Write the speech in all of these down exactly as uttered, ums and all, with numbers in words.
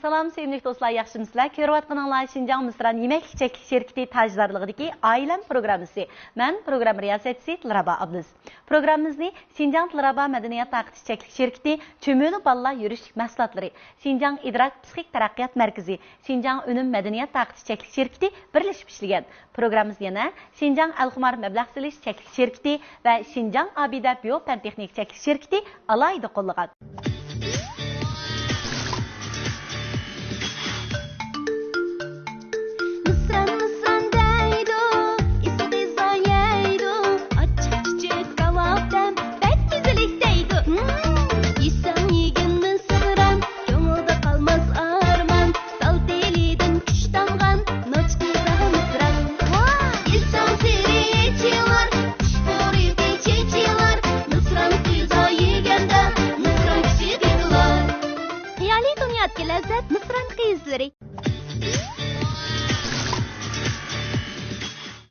سالام، سۆيۈملۈك دوستلار، ياخشىمۇسىلەر؟ كۆرۈۋاتقىنىڭلار شىنجاڭ مىسران يېمەكلىك چەكلىك شىركىتى تاجدارلىقىدىكى ئائىلەم پروگراممىسى. مەن پروگرامما رىياسەتچىسى دىلرەبا ئابلىز. پروگراممىمىزنى شىنجاڭ دىلرەبا مەدەنىيەت تارقىتىش چەكلىك شىركىتى، چۆمۈلە بالىلار يۈرۈشلۈك مەھسۇلاتلىرى، شىنجاڭ ئىدراك پسىخىك تەرەققىيات مەركىزى، شىنجاڭ ئۈنۈم مەدەنىيەت تارقىتىش چەكلىك شىركىتى بىرلىشىپ ئىشلىگەن. پروگراممىمىزنى يەنە شىنجاڭ ئەلخۇمار مەبلەغ سېلىش چەكلىك شىركىتى ۋە شىنجاڭ ئابىدە بىيو پەن تېخنىكا چەكلىك شىركىتى ئالاھىدە قوللىغان. مىسران، مىسران دەيدۇ، ئىسسىق غىزا يەيدۇ، ئاچچىق چۈچۈك كاۋاپ دەم، بەك مەززىلىك دەيدۇ. مم، يېسەڭ يېگىن مىسران، كۆڭۈلدە قالماس ئارمان، تال تېلىدىن كۈچ تامغان، نوچقىدا مىسران. ۋاھ! يېسەڭ سىرى چىلار، خۇشپۇرىقى چېچىلار، مىسران غىزا يېگەندە، مىسران كۈچى تېتىلار. خىيالىي دۇنيادىكى لەززەت، مىسران قىزلىرى.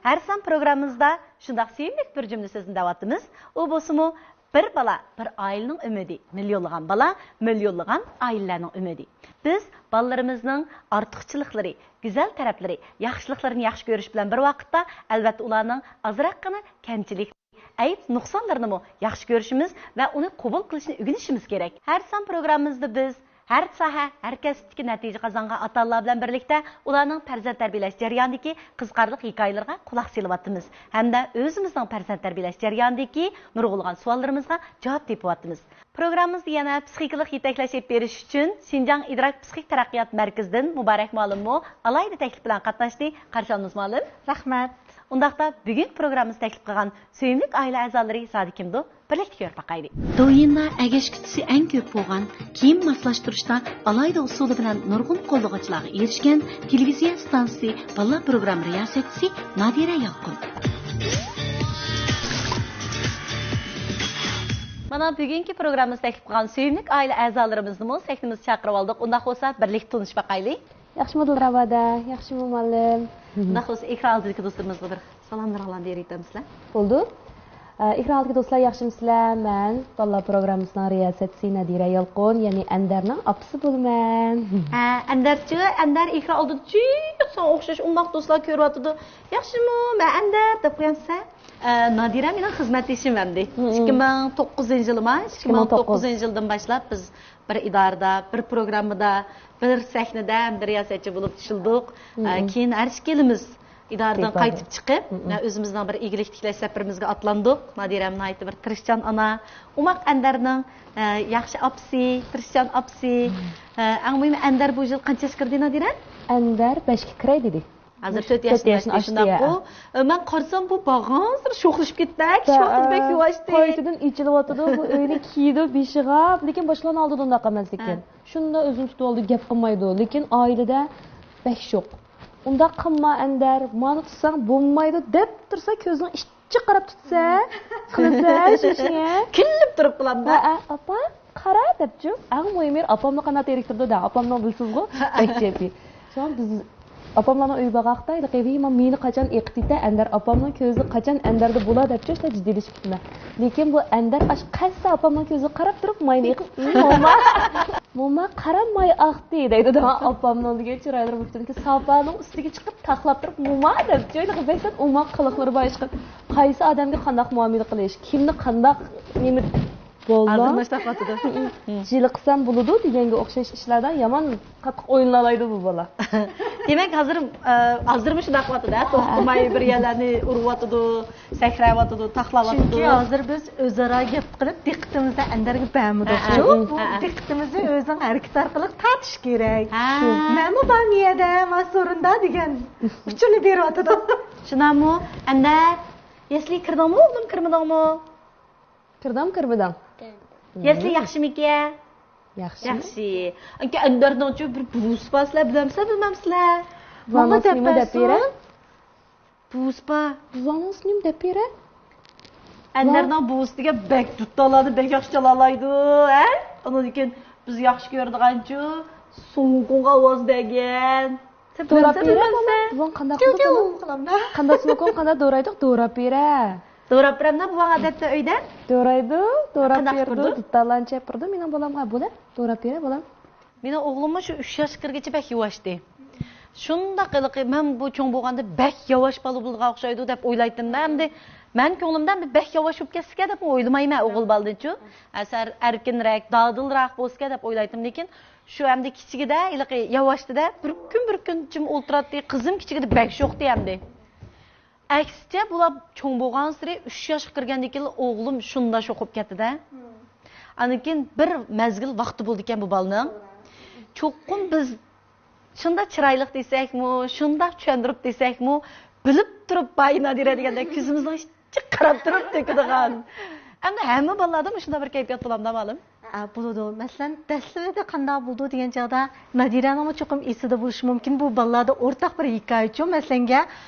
ھەر سان پروگراممىمىزدا شۇنداق سۆيۈملۈك بىر جۈملە سۆزنى دەۋاتىمىز. ئۇ بولسىمۇ، بىر بالا بىر ئائىلىنىڭ ئۈمىدى، مىليونلىغان بالا مىليونلىغان ئائىلىلەرنىڭ ئۈمىدى. بىز بالىلىرىمىزنىڭ ئارتۇقچىلىقلىرى، گۈزەل تەرەپلىرى، ياخشىلىقلىرىنى ياخشى كۆرۈش بىلەن بىر ۋاقىتتا، ئەلۋەتتە، ئۇلارنىڭ ئازراققىنا كەمچىلىك، ئەيىب نۇقسانلىرىنىمۇ ياخشى كۆرۈشىمىز ۋە ئۇنى قوبۇل قىلىشنى ئۆگىنىشىمىز كېرەك. ھەر سان پروگراممىمىزدا بىز ھەر ساھە، ھەر كەسىپتىكى نەتىجە قازانغان ئاتا-ئانىلار بىلەن بىرلىكتە ئۇلارنىڭ پەرزەنت تەربىيەلەش جەريانىدىكى قىزىقارلىق ھېكايىلىرىغا قۇلاق سېلىۋاتىمىز ھەمدە ئۆزىمىزنىڭ پەرزەنت تەربىيەلەش جەريانىدىكى نۇرغۇنلىغان سوئاللىرىمىزغا جاۋاب تېپىۋاتىمىز. پروگراممىمىزدا يەنە پسىخىكىلىق يېتەكلەش ئېلىپ بېرىش ئۈچۈن شىنجاڭ ئىدراك پسىخىك تەرەققىيات مەركىزىدىن مۇبارەك مۇئەللىممۇ ئالاھىدە تەكلىپ بىلەن قاتناشتى. قارشى ئالىمىز مۇئەللىم. رەھمەت. ئۇنداقتا بۈگۈنكى پروگراممىمىزنى تەكلىپ قىلغان سۆيۈملۈك ئائىلە ئەزالىرى زادى كىمدۇ؟ بىرلىكتە كۆرۈپ باقايلى. دويىنلار ئەگەشكۈچىسى ئەڭ كۆپ بولغان كىيىم ماسلاشتۇرۇشتا ئالاھىدە ئۇسۇلى بىلەن نۇرغۇن قوللىغۇچىلارغا ئېرىشكەن تېلېۋىزىيە ئىستانسىسى بالىلار پروگرامما رىياسەتچىسى نادىرە يالقۇن. مانا، بۈگۈنكى پروگراممىمىزنى تەكلىپ قىلغان سۆيۈملۈك ئائىلە ئەزالىرىمىزنىمۇ سەھنىمىزگە چاقىرىۋالدۇق. ئۇنداق بولسا، بىرلىكتە تونۇشۇپ باقايلى. ياخشىمۇ دىلرەبا ھەدە؟ ياخشىمۇ مۇئەللىم؟ ئۇنداق بولسا، ئېكران ئالدىدىكى دوستلىرىمىزغا بىر سالاملىرىڭلارنى بېرىۋېتەمسىلەر؟ بولدى. ئە، ئېكران ئالدىدىكى دوستلار، ياخشىمۇسىلەر؟ مەن بالىلار پروگراممىسىنىڭ رىياسەتچىسى نادىرە يالقۇن، يەنى ئەندەرنىڭ ئاپىسى بولىمەن. ھە، ئەندەرچۇ، ئەندەر ئېكران ئالدىدا جىق ساڭا ئوخشاش ئوماق دوستلار كۆرۈۋاتىدۇ. ياخشىمۇ، مەن ئەندەر دەپ قويامسەن؟ ئە، نادىرە مېنىڭ خىزمەتدىشىم ئەمدى. مم. ئىككى مىڭ توققۇزىنچى يىلىما، ئىككى مىڭ توققۇزىنچى يىلدىن باشلاپ بىز بىر ئىدارىدە، بىر پروگراممىدا، بىر سەھنىدە ھەمدە رىياسەتچى بولۇپ ئىشلىدۇق. مم. ئە، كېيىن ھەر ئىككىلىمىز ئىدارىدىن قايتىپ چىقىپ، مم، ئە، ئۆزىمىزنىڭ بىر ئىگىلىك تىكلەش سەپىرىمىزگە ئاتلاندۇق. نادىرەم ناھايىتى بىر تىرىشچان ئانا. ئوماق ئەندەرنىڭ، ئە، ياخشى ئاپىسى، تىرىشچان ئاپىسى. مم. ئە، ئەڭ مۇھىمى، ئەندەر بۇ يىل قانچە ياشقا كىردى، نادىرە؟ ئەندەر بەشكە كىرەي دېدى. ھازىر تۆت ياشتىن ئاشتى، شۇنداققۇ؟ ئە، مەن قارىسام، بۇ بارغانسېرى شوخلىشىپ كەتتى، كىشى ۋاقتىدا بەك يۇۋاشتى. قايتىدىن ئېچىلىۋاتىدۇ، بۇ ئۆينى كىيىدۇ بېشىغا، لېكىن باشقىلارنىڭ ئالدىدا ئۇنداق ئەمەس لېكىن. ھە. شۇنداق ئۆزىنى تۇتۇۋالىدۇ، گەپ قىلمايدۇ، لېكىن ئائىلىدە بەك شوخ. ئۇنداق قىلما ئەندەر، مانا تۇتساڭ بولمايدۇ دەپ تۇرسا، كۆزىنىڭ ئىچىگە قاراپ تۇتسا، قىلىسەن شۇ ئىشىڭنى. كۈلۈپ تۇرۇپ قىلامدا. ھە، ھە، ئاپا، قارا دەپچۇ. ئەڭ مۇھىمى ئاپامنى قانداق تېرىكتۈرىدۇ دە، ئاپامنىڭ بىلسىزغۇ، بەك جىددىي. شۇڭا بىز ئاپاملارنىڭ ئۆيىگە بارغاقتا، ھېلىقى، ۋىي، ما مېنى قاچان ئېقىتىۋېتە ئەندەر، ئاپامنىڭ كۆزى قاچان ئەندەردە بولا دەپچۇ، شۇنداق جىددىيلىشىپ كېتىمەن. لېكىن بۇ ئەندەر ئاش قەتسە ئاپامنىڭ كۆزىگە قاراپ تۇرۇپ، ماينى ئېقىپ، موما، موما، قارا ماي ئاقتى دەيدۇ، دە، ئاپامنىڭ دېگەن چىرايلىرى بولۇپتۇ. ساپانىڭ ئۈستىگە چىقىپ تاقلاپ تۇرۇپ، موما دەپ، جايلىقى بەكلا ئوماق قىلىقلىرى بار ئىشقىلىپ، قايسى ئادەمگە قانداق مۇئامىلە قىلىش، كىمنى قانداق نېمە، بالىلار ھازىر مۇشۇنداق قىلىۋاتىدۇ. جىلىقسام بولىدۇ دېگەنگە ئوخشاش ئىشلاردا يامان قاتتىق ئوينىلالايدۇ بۇ بالا. دېمەك، ھازىر، ئە، ھازىرمۇ شۇنداق قىلىۋاتىدۇ، ھە؟ توختىماي بىر يەرلەرنى ئۇرۇۋاتىدۇ، سەكرەۋاتىدۇ، تاقلاۋاتىدۇ. چۈنكى ھازىر بىز ئۆزئارا گەپ قىلىپ، دىققىتىمىزنى ئەندەرگە بەرمىدۇق. ھە، ھە، شۇ، ھە، بۇ ھە. دىققىتىمىزنى ئۆزىنىڭ ھەرىكىتى ئارقىلىق تارتىش كېرەك. ھە. مەنمۇ بار مۇ يەردە، مانا سورۇندا دېگەن ئۇچۇرنى بېرىۋاتىدۇ. شۇنداقمۇ؟ ئەندەر، يەسلىگە كىردىڭمۇ، ئوغلۇم، كىرمىدىڭمۇ؟ كىردىڭمۇ، كىرمىدىڭ؟ كىردىم. يەسلى ياخشىمىكەن؟ ياخشى. ياخشى. ئەنكى ئەندەرنىڭچۇ بىر بۇۋىسى بار، سىلەر بىلەمسىلەر، بىلمەمسىلەر؟ بۇۋاڭنىڭ ئىسمىنى دەپ بەرسۇن. بۇۋىسى بار. بۇۋاڭنىڭ ئىسمىنى دەپ بېرە. ئەندەرنىڭ بۇۋىسى دېگەن بەك دۇتارلارنى بەك ياخشى چالالايدۇ، ھە؟ ئۇنىڭدىن كېيىن بىز ياخشى كۆرىدىغانچۇ سۇڭكۇڭغا ئاۋاز بەرگەن. سەن دوراپ بىلەمسەن، بېرە، بىلمەمسەن؟ بۇۋاڭ قانداق قىلىدۇ؟ قانداق سۇڭكۇڭ قانداق دورايدۇ؟ دوراپ بېرە. دوراپ بېرەمدۇ بۇۋاڭ ئادەتتە ئۆيدە؟ دورايدۇ، دوراپ بېرىدۇ، دۇتارلارنى چېپىرىدۇ. مېنىڭ بالامغا بولە، دوراپ بېرە، بالام. مېنىڭ ئوغلۇممۇ شۇ ئۈچ ياشقا كىرگىچە بەك يۇۋاشتى. شۇنداق ھېلىقى، مەن بۇ چوڭ بولغاندا بەك ياۋاش بالا بولىدىغان ئوخشايدۇ دەپ ئويلايتتىم-دە. ئەمدى مەن كۆڭلۈمدە ئەمدى بەك ياۋاش بولۇپ كەتسىكەن دەپ ئويلىمايمەن ئوغۇل بالىدىنچۇ. ئەسەر ئەركىنرەك، دادىلراق بولسىكەن دەپ ئويلايتتىم. لېكىن شۇ ئەمدى كىچىكىدە ھېلىقى ياۋاشتىدە بىر كۈن، بىر كۈن جىم ئولتۇراتتى. قىزىم كىچىكىدە بەك شوختى ئەمدى. ئەكسىچە، بۇلار چوڭ بولغانسېرى، ئۈچ ياشقا كىرگەندىن كېيىن ئوغلۇم شۇنداق شوخۇپ كەتتى-دە. ئاندىن كېيىن بىر مەزگىل ۋاقتى بولىدىكەن بۇ بالىنىڭ. چوقۇم بىز شۇنداق چىرايلىق دېسەكمۇ، شۇنداق چۈشەندۈرۈپ دېسەكمۇ، بىلىپ تۇرۇپ باي نادىرە دېگەندەك كۆزىمىزنىڭ ئىچىگە قاراپ تۇرۇپ تۆكىدىغان. ئەمدى ھەممە بالىلاردا مۇشۇنداق بىر كەيپىيات بولامدا، مۇئەللىم؟ ئا، بولىدۇ. مەسىلەن، دەسلىپىدە قانداق بولىدۇ دېگەن چاغدا، نادىرەنىڭمۇ چوقۇم ئېسىدە بولۇشى مۇمكىن. بۇ بالىلاردا ئورتاق بىر ھېكايىچۇ. مەسىلەنگە،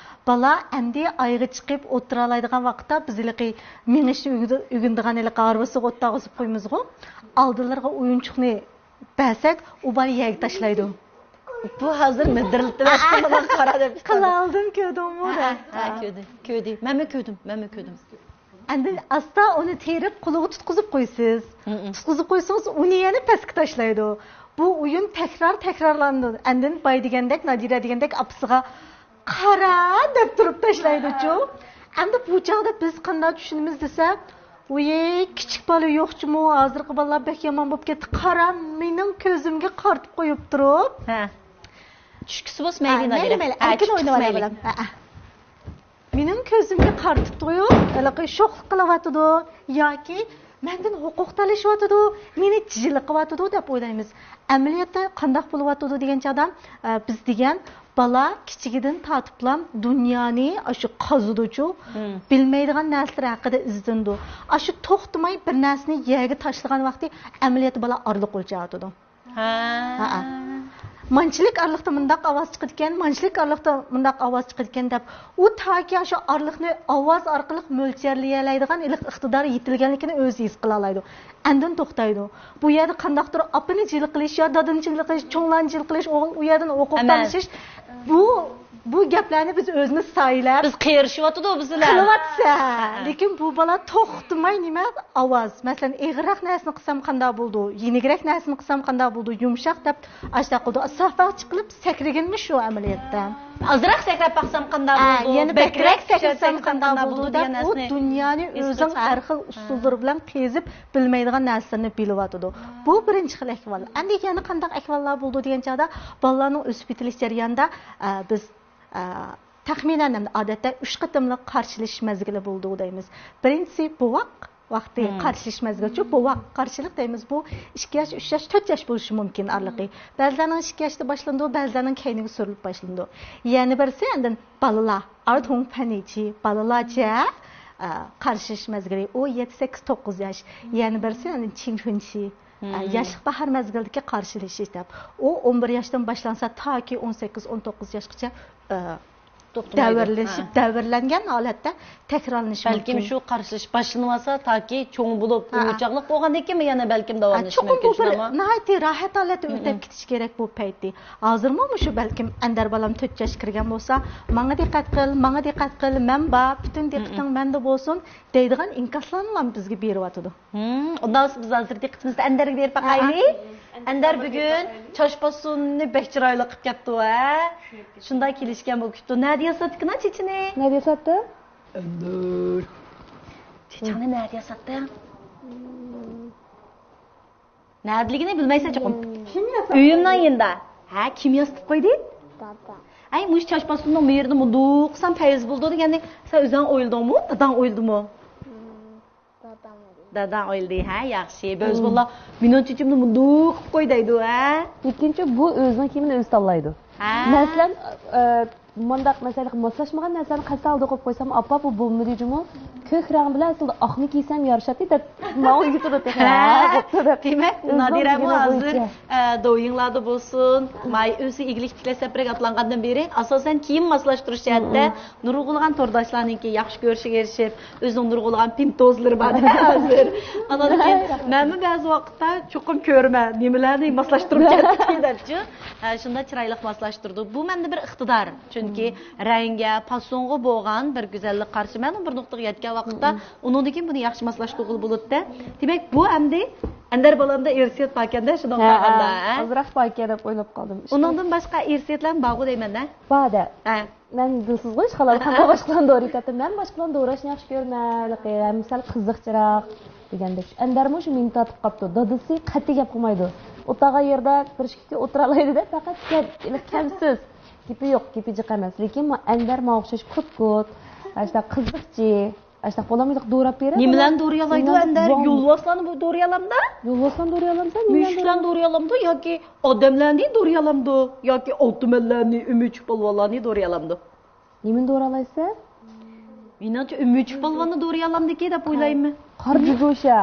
بالا ئەمدى ئايغا چىقىپ ئولتۇرالايدىغان ۋاقىتتا، بىز ھېلىقى مېڭىشنى ئۆگىدى-، ئۆگىنىدىغان ھېلىقى ھارۋىسىغا ئوت تاغىزىپ قويىمىزغۇ. ئالدىلىرىغا ئويۇنچۇقنى بەرسەك، ئۇ بالا يەرگە تاشلايدۇ. بۇ ھازىر مىدىرلىتىۋەتتى، مانا قارا دەپ. قىلالدىم، كۆردۈڭمۇ؟ ھە، ھە، كۆردى، كۆردى. مەنمۇ كۆردۈم، مەنمۇ كۆردۈم. ئاندىن ئاستا ئۇنى تېرىپ، قولىغا تۇتقۇزۇپ قويىسىز. مم. تۇتقۇزۇپ قويسىڭىز، ئۇنى يەنە پەسكە تاشلايدۇ. بۇ ئويۇن تەكرار، تەكرارلىنىدۇ. ئاندىن باي دېگەندەك، نادىرە دېگەندەك ئاپىسىغا «قارا» دەپ تۇرۇپ تاشلايدۇچۇ. ئەمدى بۇ چاغدا بىز قانداق چۈشىنىمىز دېسە، ۋىي، كىچىك بالا يوقچىمۇ، ھازىرقى بالىلار بەك يامان بولۇپ كەتتى. قارا، مېنىڭ كۆزۈمگە قارىتىپ قويۇپ تۇرۇپ. ھە. چۈشكۈسى بولسا مەيلى، ھە، نادىرە. مەيلى، مەيلى. ھە، ئەركىن ئويناۋالاي، بالام. ھە، ھە. مېنىڭ كۆزۈمگە قارىتىپ قويۇپ، ھېلىقى شوخلۇق قىلىۋاتىدۇ ياكى مەندىن ھوقۇق تالىشىۋاتىدۇ، مېنى جىلىقىۋاتىدۇ دەپ ئويلايمىز. ئەمەلىيەتتە قانداق بولۇۋاتىدۇ دېگەن چاغدا، ئە، بىز دېگەن بالا كىچىكىدىن تارتىپلا دۇنيانى ئاشۇ قازىدۇچۇ، مم. بىلمەيدىغان نەرسىلەر ھەققىدە ئىزدىنىدۇ. ئاشۇ توختىماي بىر نەرسىنى يەرگە تاشلىغان ۋاقتى ئەمەلىيەتتە بالا ئارىلىق ئۆلچەۋاتىدۇ. ھە. ھەئە. مانچىلىك ئارىلىقتا مۇنداق ئاۋاز چىقىدىكەن، مانچىلىك ئارىلىقتا مۇنداق ئاۋاز چىقىدىكەن دەپ، ئۇ تاكى ئاشۇ ئارىلىقنى ئاۋاز ئارقىلىق مۆلچەرلىيەلەيدىغان ھېلىقى ئىقتىدارى يېتىلگەنلىكىنى ئۆزى ھېس قىلالايدۇ. ئاندىن توختايدۇ. بۇ يەردە قانداقتۇر ئاپىنى جىلىق قىلىش يا دادىنى جىلىق قىلىش، چوڭلارنى جىلىق قىلىش، ئوغۇل ئۇ يەردىن ھوقۇق تالىشىش. بۇ، بۇ گەپلەرنى بىز ئۆزىمىز سايىلەپ، بىز قېرىشىۋاتىدۇ بىز بىلەن. قىلىۋاتسا، ھە. لېكىن بۇ بالا توختىماي نېمە ئاۋاز. مەسىلەن، ئېغىرراق نەرسىنى قىلسام قانداق بولىدۇ؟ يېنىكرەك نەرسىنى قىلسام قانداق بولىدۇ؟ يۇمشاق دەپ ئاشۇنداق قىلىدۇ. ساپا چىقىلىپ سەكرىگىنىمۇ شۇ ئەمەلىيەتتە. ئازراق سەكرەپ باقسام قانداق بولىدۇ؟ يەنە بەكرەك سەكرىسەم قانداق بولىدۇ دەپ، ئۇ دۇنيانى ئۆزىنىڭ ھەر خىل ئۇسۇللىرى بىلەن قېزىپ بىلمەيدىغان نەرسىلىرىنى بىلىۋاتىدۇ. بۇ بىرىنچى خىل ئەھۋال. ئەمدى يەنە قانداق ئەھۋاللار بولىدۇ دېگەن چاغدا، بالىلارنىڭ ئۆسۈپ يېتىلىش جەريانىدا، ئە، بىز، ئە، تەخمىنەن ئەمدى ئادەتتە ئۈچ قېتىملىق قارشىلىشىش مەزگىلى بولىدۇ دەيمىز. بىرىنچىسى بوۋاق ۋاقتى، مم. قارشىلىشىش مەزگىلى. چۈنكى بوۋاق قارشىلىق دەيمىز، بۇ ئىككى ياش، ئۈچ ياش، تۆت ياش بولۇشى مۇمكىن ئارىلىقى. بەزىلەرنىڭ ئىككى ياشتا باشلىنىدۇ، بەزىلەرنىڭ كەينىگە سۈرۈلۈپ باشلىنىدۇ. يەنە بىرسى ئاندىن بالىلار، ئارتۇڭ پەنىچى، بالىلارچە، ئە، قارشىلىشىش مەزگىلى. ئۇ يەتتە، سەككىز، توققۇز ياش. يەنە بىرسى ئاندىن چىڭچۈنچى، ئە، مم. ياشلىق باھار مەزگىلىدىكى قارشىلىشىش دەپ. ئۇ ئون بىر ياشتىن باشلانسا تاكى ئون سەككىز، ئون توققۇز ياشقىچە، ئە، توختىمايدۇ. دەۋرلىشىپ، ھە. دەۋرلەنگەن ھالەتتە تەكرارلىنىشى مۇمكىن. بەلكىم شۇ قارشىلىش باشلىنىۋالسا، تاكى چوڭ بولۇپ، ھە. ئوغۇرچاقلىق بولغاندىن كېيىنمۇ يەنە بەلكىم داۋاملىشىشى مۇمكىن، چوقۇم بۇ بىر ناھايىتى راھەت ھالەتتە ئۆتەپ كېتىشى كېرەك بۇ پەيتى. ھازىرمۇ مۇشۇ بەلكىم ئەندەر بالام تۆت ياشقا كىرگەن بولسا، ماڭا دىققەت قىل، ماڭا دىققەت قىل، مەن بار، پۈتۈن دىققىتىڭ مەندە بولسۇن دەيدىغان ئىنكاسلارنىلا بىزگە بېرىۋاتىدۇ. ھىم، ئۇنداق بولسا بىز ھازىر دىققىتىمىزنى ئەندەرگە بېرىپ باقايلى. ھە. ئەندەر بۈگۈن چاچ پاسونىنى بەك چىرايلىق قىلىپ كەپتۇ، ھە؟ شۇنداق كېلىشكەن بولۇپ كېتىپتۇ. نەدە ياساتتىكىنا چېچىنى؟ نەدە ياساتتى؟ ئەندەر. چېچىڭنى نەدە ياساتتىڭ؟ نەدىلىكىنى بىلمەيسەن چوقۇم. كىم ياساتتى؟ ئۆيۈمنىڭ يېنىدا. ھە، كىم ياسىتىپ قويدى؟ دادا. ئەي، مۇشۇ چاچ پاسونىنىڭ مۇيرىنى مۇنداق قىلسام پەيز بولىدۇ دېگەننى سەن ئۆزۈڭ ئويلىدىڭمۇ؟ داداڭ ئويلىدىمۇ؟ دادام ئويلىدى. داداڭ ئويلىدى، ھە، ياخشى. بەزى بالىلار، مېنىڭ چېچىمنى مۇنداق قىلىپ قوي دەيدۇ، ھە. لېكىنچۇ بۇ ئۆزىنىڭ كىيىمىنى ئۆزى تاللايدۇ. ھە. مەسىلەن، ئە، مۇنداق مەسىلەن، ماسلاشمىغان نەرسىلەرنى قەستەن ئالدىغا قويۇپ قويسام، ئاپا، بۇ بولمىدى جۇمۇ. كۆك رەڭ بىلەن ئەسلىدە ئاقنى كىيسەم يارىشاتتى دەپ ماڭا ئۆگىتىدۇ تېخى. ھە، ھە، بوپتۇ دەپ. دېمەك، نادىرەمۇ ھازىر، ئە، دويىڭلاردا بولسۇن، ماي ئۆزى ئىگىلىك تىكلەش سەپىرىگە ئاتلانغاندىن بېرى، ئاساسەن كىيىم ماسلاشتۇرۇش جەھەتتە نۇرغۇنلىغان تورداشلارنىڭكى ياخشى كۆرۈشىگە ئېرىشىپ، ئۆزىنىڭ نۇرغۇنلىغان پىنتوزلىرى بار ھازىر. ئانان كېيىن مەنمۇ بەزى ۋاقىتتا چوقۇم كۆرىمەن، نېمىلەرنى ماسلاشتۇرۇپ كەتتى دەپچۇ. ھە، شۇنداق چىرايلىق ماسلاشتۇرىدۇ. بۇ مەندە بىر ئىقتىدار. چۈنكى رەڭگە، پاسونغا بولغان بىر گۈزەللىك قارىشى. مەن بىر نۇقتىغا يەتكەن ۋاقىتتا، ئۇنىڭدىن كېيىن بۇنى ياخشى ماسلاشتۇرغىلى بولىدۇ. دېمەك، بۇ ئەمدى ئەندەر بالامدا ئىرسىيەت باركەندە، شۇنداق قارىغاندا، ھە؟ ئازراق باركەن دەپ ئويلاپ قالدىم. ئۇنىڭدىن باشقا ئىرسىيەتلەرمۇ بارغۇ دەيمەن-دە. بار-دە. ھە. مەن دىلسىزغۇ، ئىشقىلىپ، ھەممە باشقىلارنى دورا ئېيتاتتىم. مەن باشقىلارنى دوراشنى ياخشى كۆرىمەن، ھېلىقى، ھەم سەل قىزىقچىراق دېگەندەك. ئەندەرمۇ شۇ مېنى تارتىپ قاپتۇ. دادىسى قەتئىي گەپ قىلمايدۇ. ئولتۇرغان يېرىدە بىر ئىككى كۈن ئولتۇرالايدۇ-دە، پەقەت گەپ، ھېلىقى كەمسىز. گېپى يوق، گېپى جىق ئەمەس. لېكىن ما-، ئەندەر ماڭا ئوخشاش كۇت-كۇت، ئاشۇنداق قىزىقچى، ئاشۇنداق بالام ھېلىقى دوراپ بېرە. نېمىلەرنى دورىيالايدۇ ئەندەر؟ يولۋاسلارنى بۇ دورىيالامدا؟ يولۋاسلارنى دورىيالامسەن؟ مۈشۈكلەرنى دورىيالامدۇ ياكى ئادەملەرنى دورىيالامدۇ ياكى ئالتۇمەنلەرنى، ئۆمۈچۈك پالۋانلارنى دورىيالامدۇ؟ نېمىنى دورالايسەن؟ مېنىڭچە ئۆمۈچۈك پالۋاننى دورىيالامدىكى دەپ ئويلايمەن. قارا جۇجۇشا.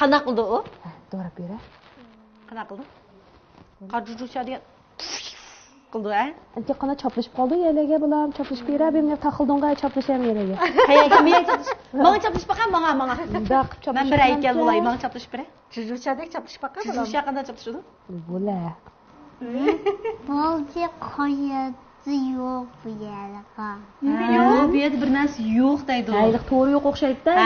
قانداق قىلدى ئۇ؟ ھە، دوراپ بېرە. قانداق قىلدى؟ قارا جۇجۇشا دېگەن قىلدى، ھە؟ ئەنتە قانداق چاپلىشىپ قالدى يەرلەرگە، بالام، چاپلىشىپ بېرە، بىر تاقىلدىڭغا چاپلىشام يەرلەرگە. قەيەرگە، ماڭا چاپلىشىپ، ماڭا چاپلىشىپ باقە، ماڭا، ماڭا. مۇنداق قىلىپ مەن بىر ھەيكەل بولاي، ماڭا چاپلىشىپ بېرە. جۇجۇشادەك چاپلىشىپ باقە، بالام. جۇجۇشا قانداق چاپلىشىدۇ؟ بۇلە. بولدى، قايەردە يوق بۇ يەرگە. نېمە يوق؟ بۇ يەردە بىر نەرسە يوق دەيدۇ. ھە، ھېلىقى تورى يوق ئوخشايدۇ-دە، ھە.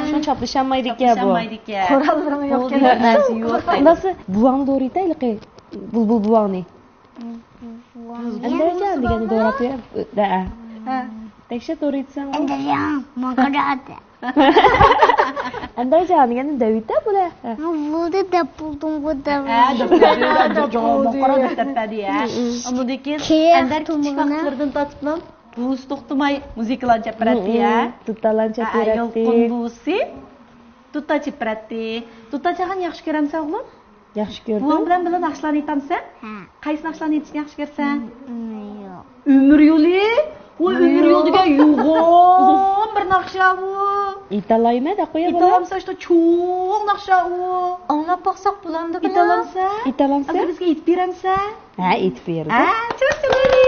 شۇڭا چاپلىشالمايدىكەن بۇ. چاپلىشالمايدىكەن. قوراللىرىمۇ يوق. بۇ بىر نەرسە يوق دەيدۇ. ئاندىسى بوۋاڭنى دورىيتا ھېلىقى. بۇلبۇل بوۋاڭنى. ئەندەرجان دېگەننى دوراپ بېرە. ھە. تەكشۈرۈپ دورىيتسەن. ئەندەرجان، ماڭا قارا. ئەندەرجان دېگەننى دەۋىتە بۇلە. بۇنى دەپ بولدۇڭغۇ دەپ. ھە، دەپ بولدى. جاۋابىنى قارا دەپ بەردى، ھە. ئۇنىڭدىن كېيىن ئەندەر كىچىك ۋاقىتلىرىدىن تارتىپلا بوۋىسى توختىماي مۇزىكىلارنى چېلىپ بېرەتتى، ھە. دۇتارلارنى چېلىپ بېرەتتى. يالقۇن بوۋىسى دۇتار چېلىپ بېرەتتى. دۇتار چالغاننى ياخشى كۆرەمسەن، ئوغلۇم؟ ياخشى كۆردۈم. بوۋاڭ بىلەن بىللە ناخشىلارنى ئېيتامسەن؟ ھە. قايسى ناخشىلارنى ئېيتىشنى ياخشى كۆرىسەن؟ ئۆمۈر يولى. ئۆمۈر يولى؟ ۋاي، ئۆمۈر يولى دېگەن يوغان بىر ناخشا ئۇ. ئېيتالايمەن، دەپ قويا بولام. ئېيتالامسەن، شۇ چوڭ ناخشا ئۇ. ئاڭلاپ باقساق بولامدۇ بىلەم؟ ئېيتالامسەن؟ ئېيتالامسەن؟ ئەمدى بىزگە ئېيتىپ بېرەمسەن؟ ھە، ئېيتىپ بېرىدۇ. ھە، چوڭ سۆزلىدى.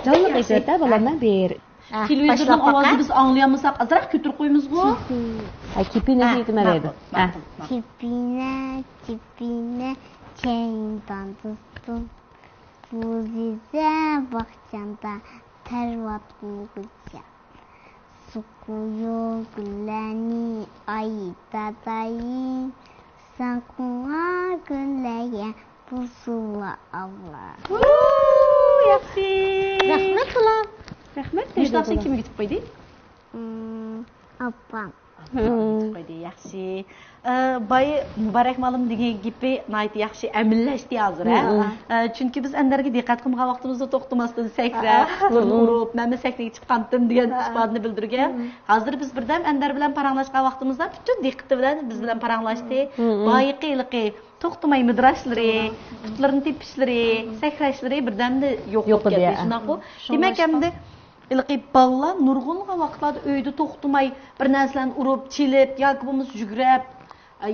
جانلىق ئېيتىۋەتە بالام، مەن بېرى. ھە، تېلېۋىزوردىن ئاۋازىنى بىز ئاڭلىيالمىساق، ئازراق كۆتۈرۈپ قويىمىزغۇ؟ ھە، كېپىنە دېيىتىمەن دەيدۇ. ھە. كېپىنە، كېپىنە، كەينىدىن دوستۇم. بۇ زىزە باغچامدا پەرۋات قىلغۇچە. سۇقۇيۇ گۈللەرنى ئايداتايىن. سەن قوڭغان كۈنلەرگە بولسۇنلا ئاۋا. ۋۇ، ياخشى. رەھمەت، بالام. رەھمەت دەيدۇ. مۇشۇ ناخشىنى كىم ئۆگىتىپ قويدى؟ ئاپام. ئاپام ئۆگىتىپ قويدى، ياخشى. ئە، باي مۇبارەك مالىم دېگەن گېپى ناھايىتى ياخشى ئەمەلىيلەشتى ھازىر، ھە؟ ئە، چۈنكى بىز ئەندەرگە دىققەت قىلمىغان ۋاقتىمىزدا توختىماستىن سەكرەپ، قۇتلىرىنى ئۇرۇپ، مەن سەكرىگە چىققانتىم دېگەن ئىپادىنى بىلدۈرگەن. ھازىر بىز بىردەم ئەندەر بىلەن پاراڭلاشقان ۋاقتىمىزدا پۈتۈن دىققىتى بىلەن بىز بىلەن پاراڭلاشتى. بايىقى ھېلىقى توختىماي مىدىراشلىرى، پۇتلىرىنى تېپىشلىرى، سەكرەشلىرى بىردەمدە يوق بولۇپ كەتتى، شۇنداققۇ؟ دېمەك، ئەمدى ھېلىقى بالىلار نۇرغۇنلىغان ۋاقىتلاردا ئۆيدە توختىماي بىر نەرسىلەرنى ئۇرۇپ، چېلىپ ياكى بولمىسا يۈگرەپ،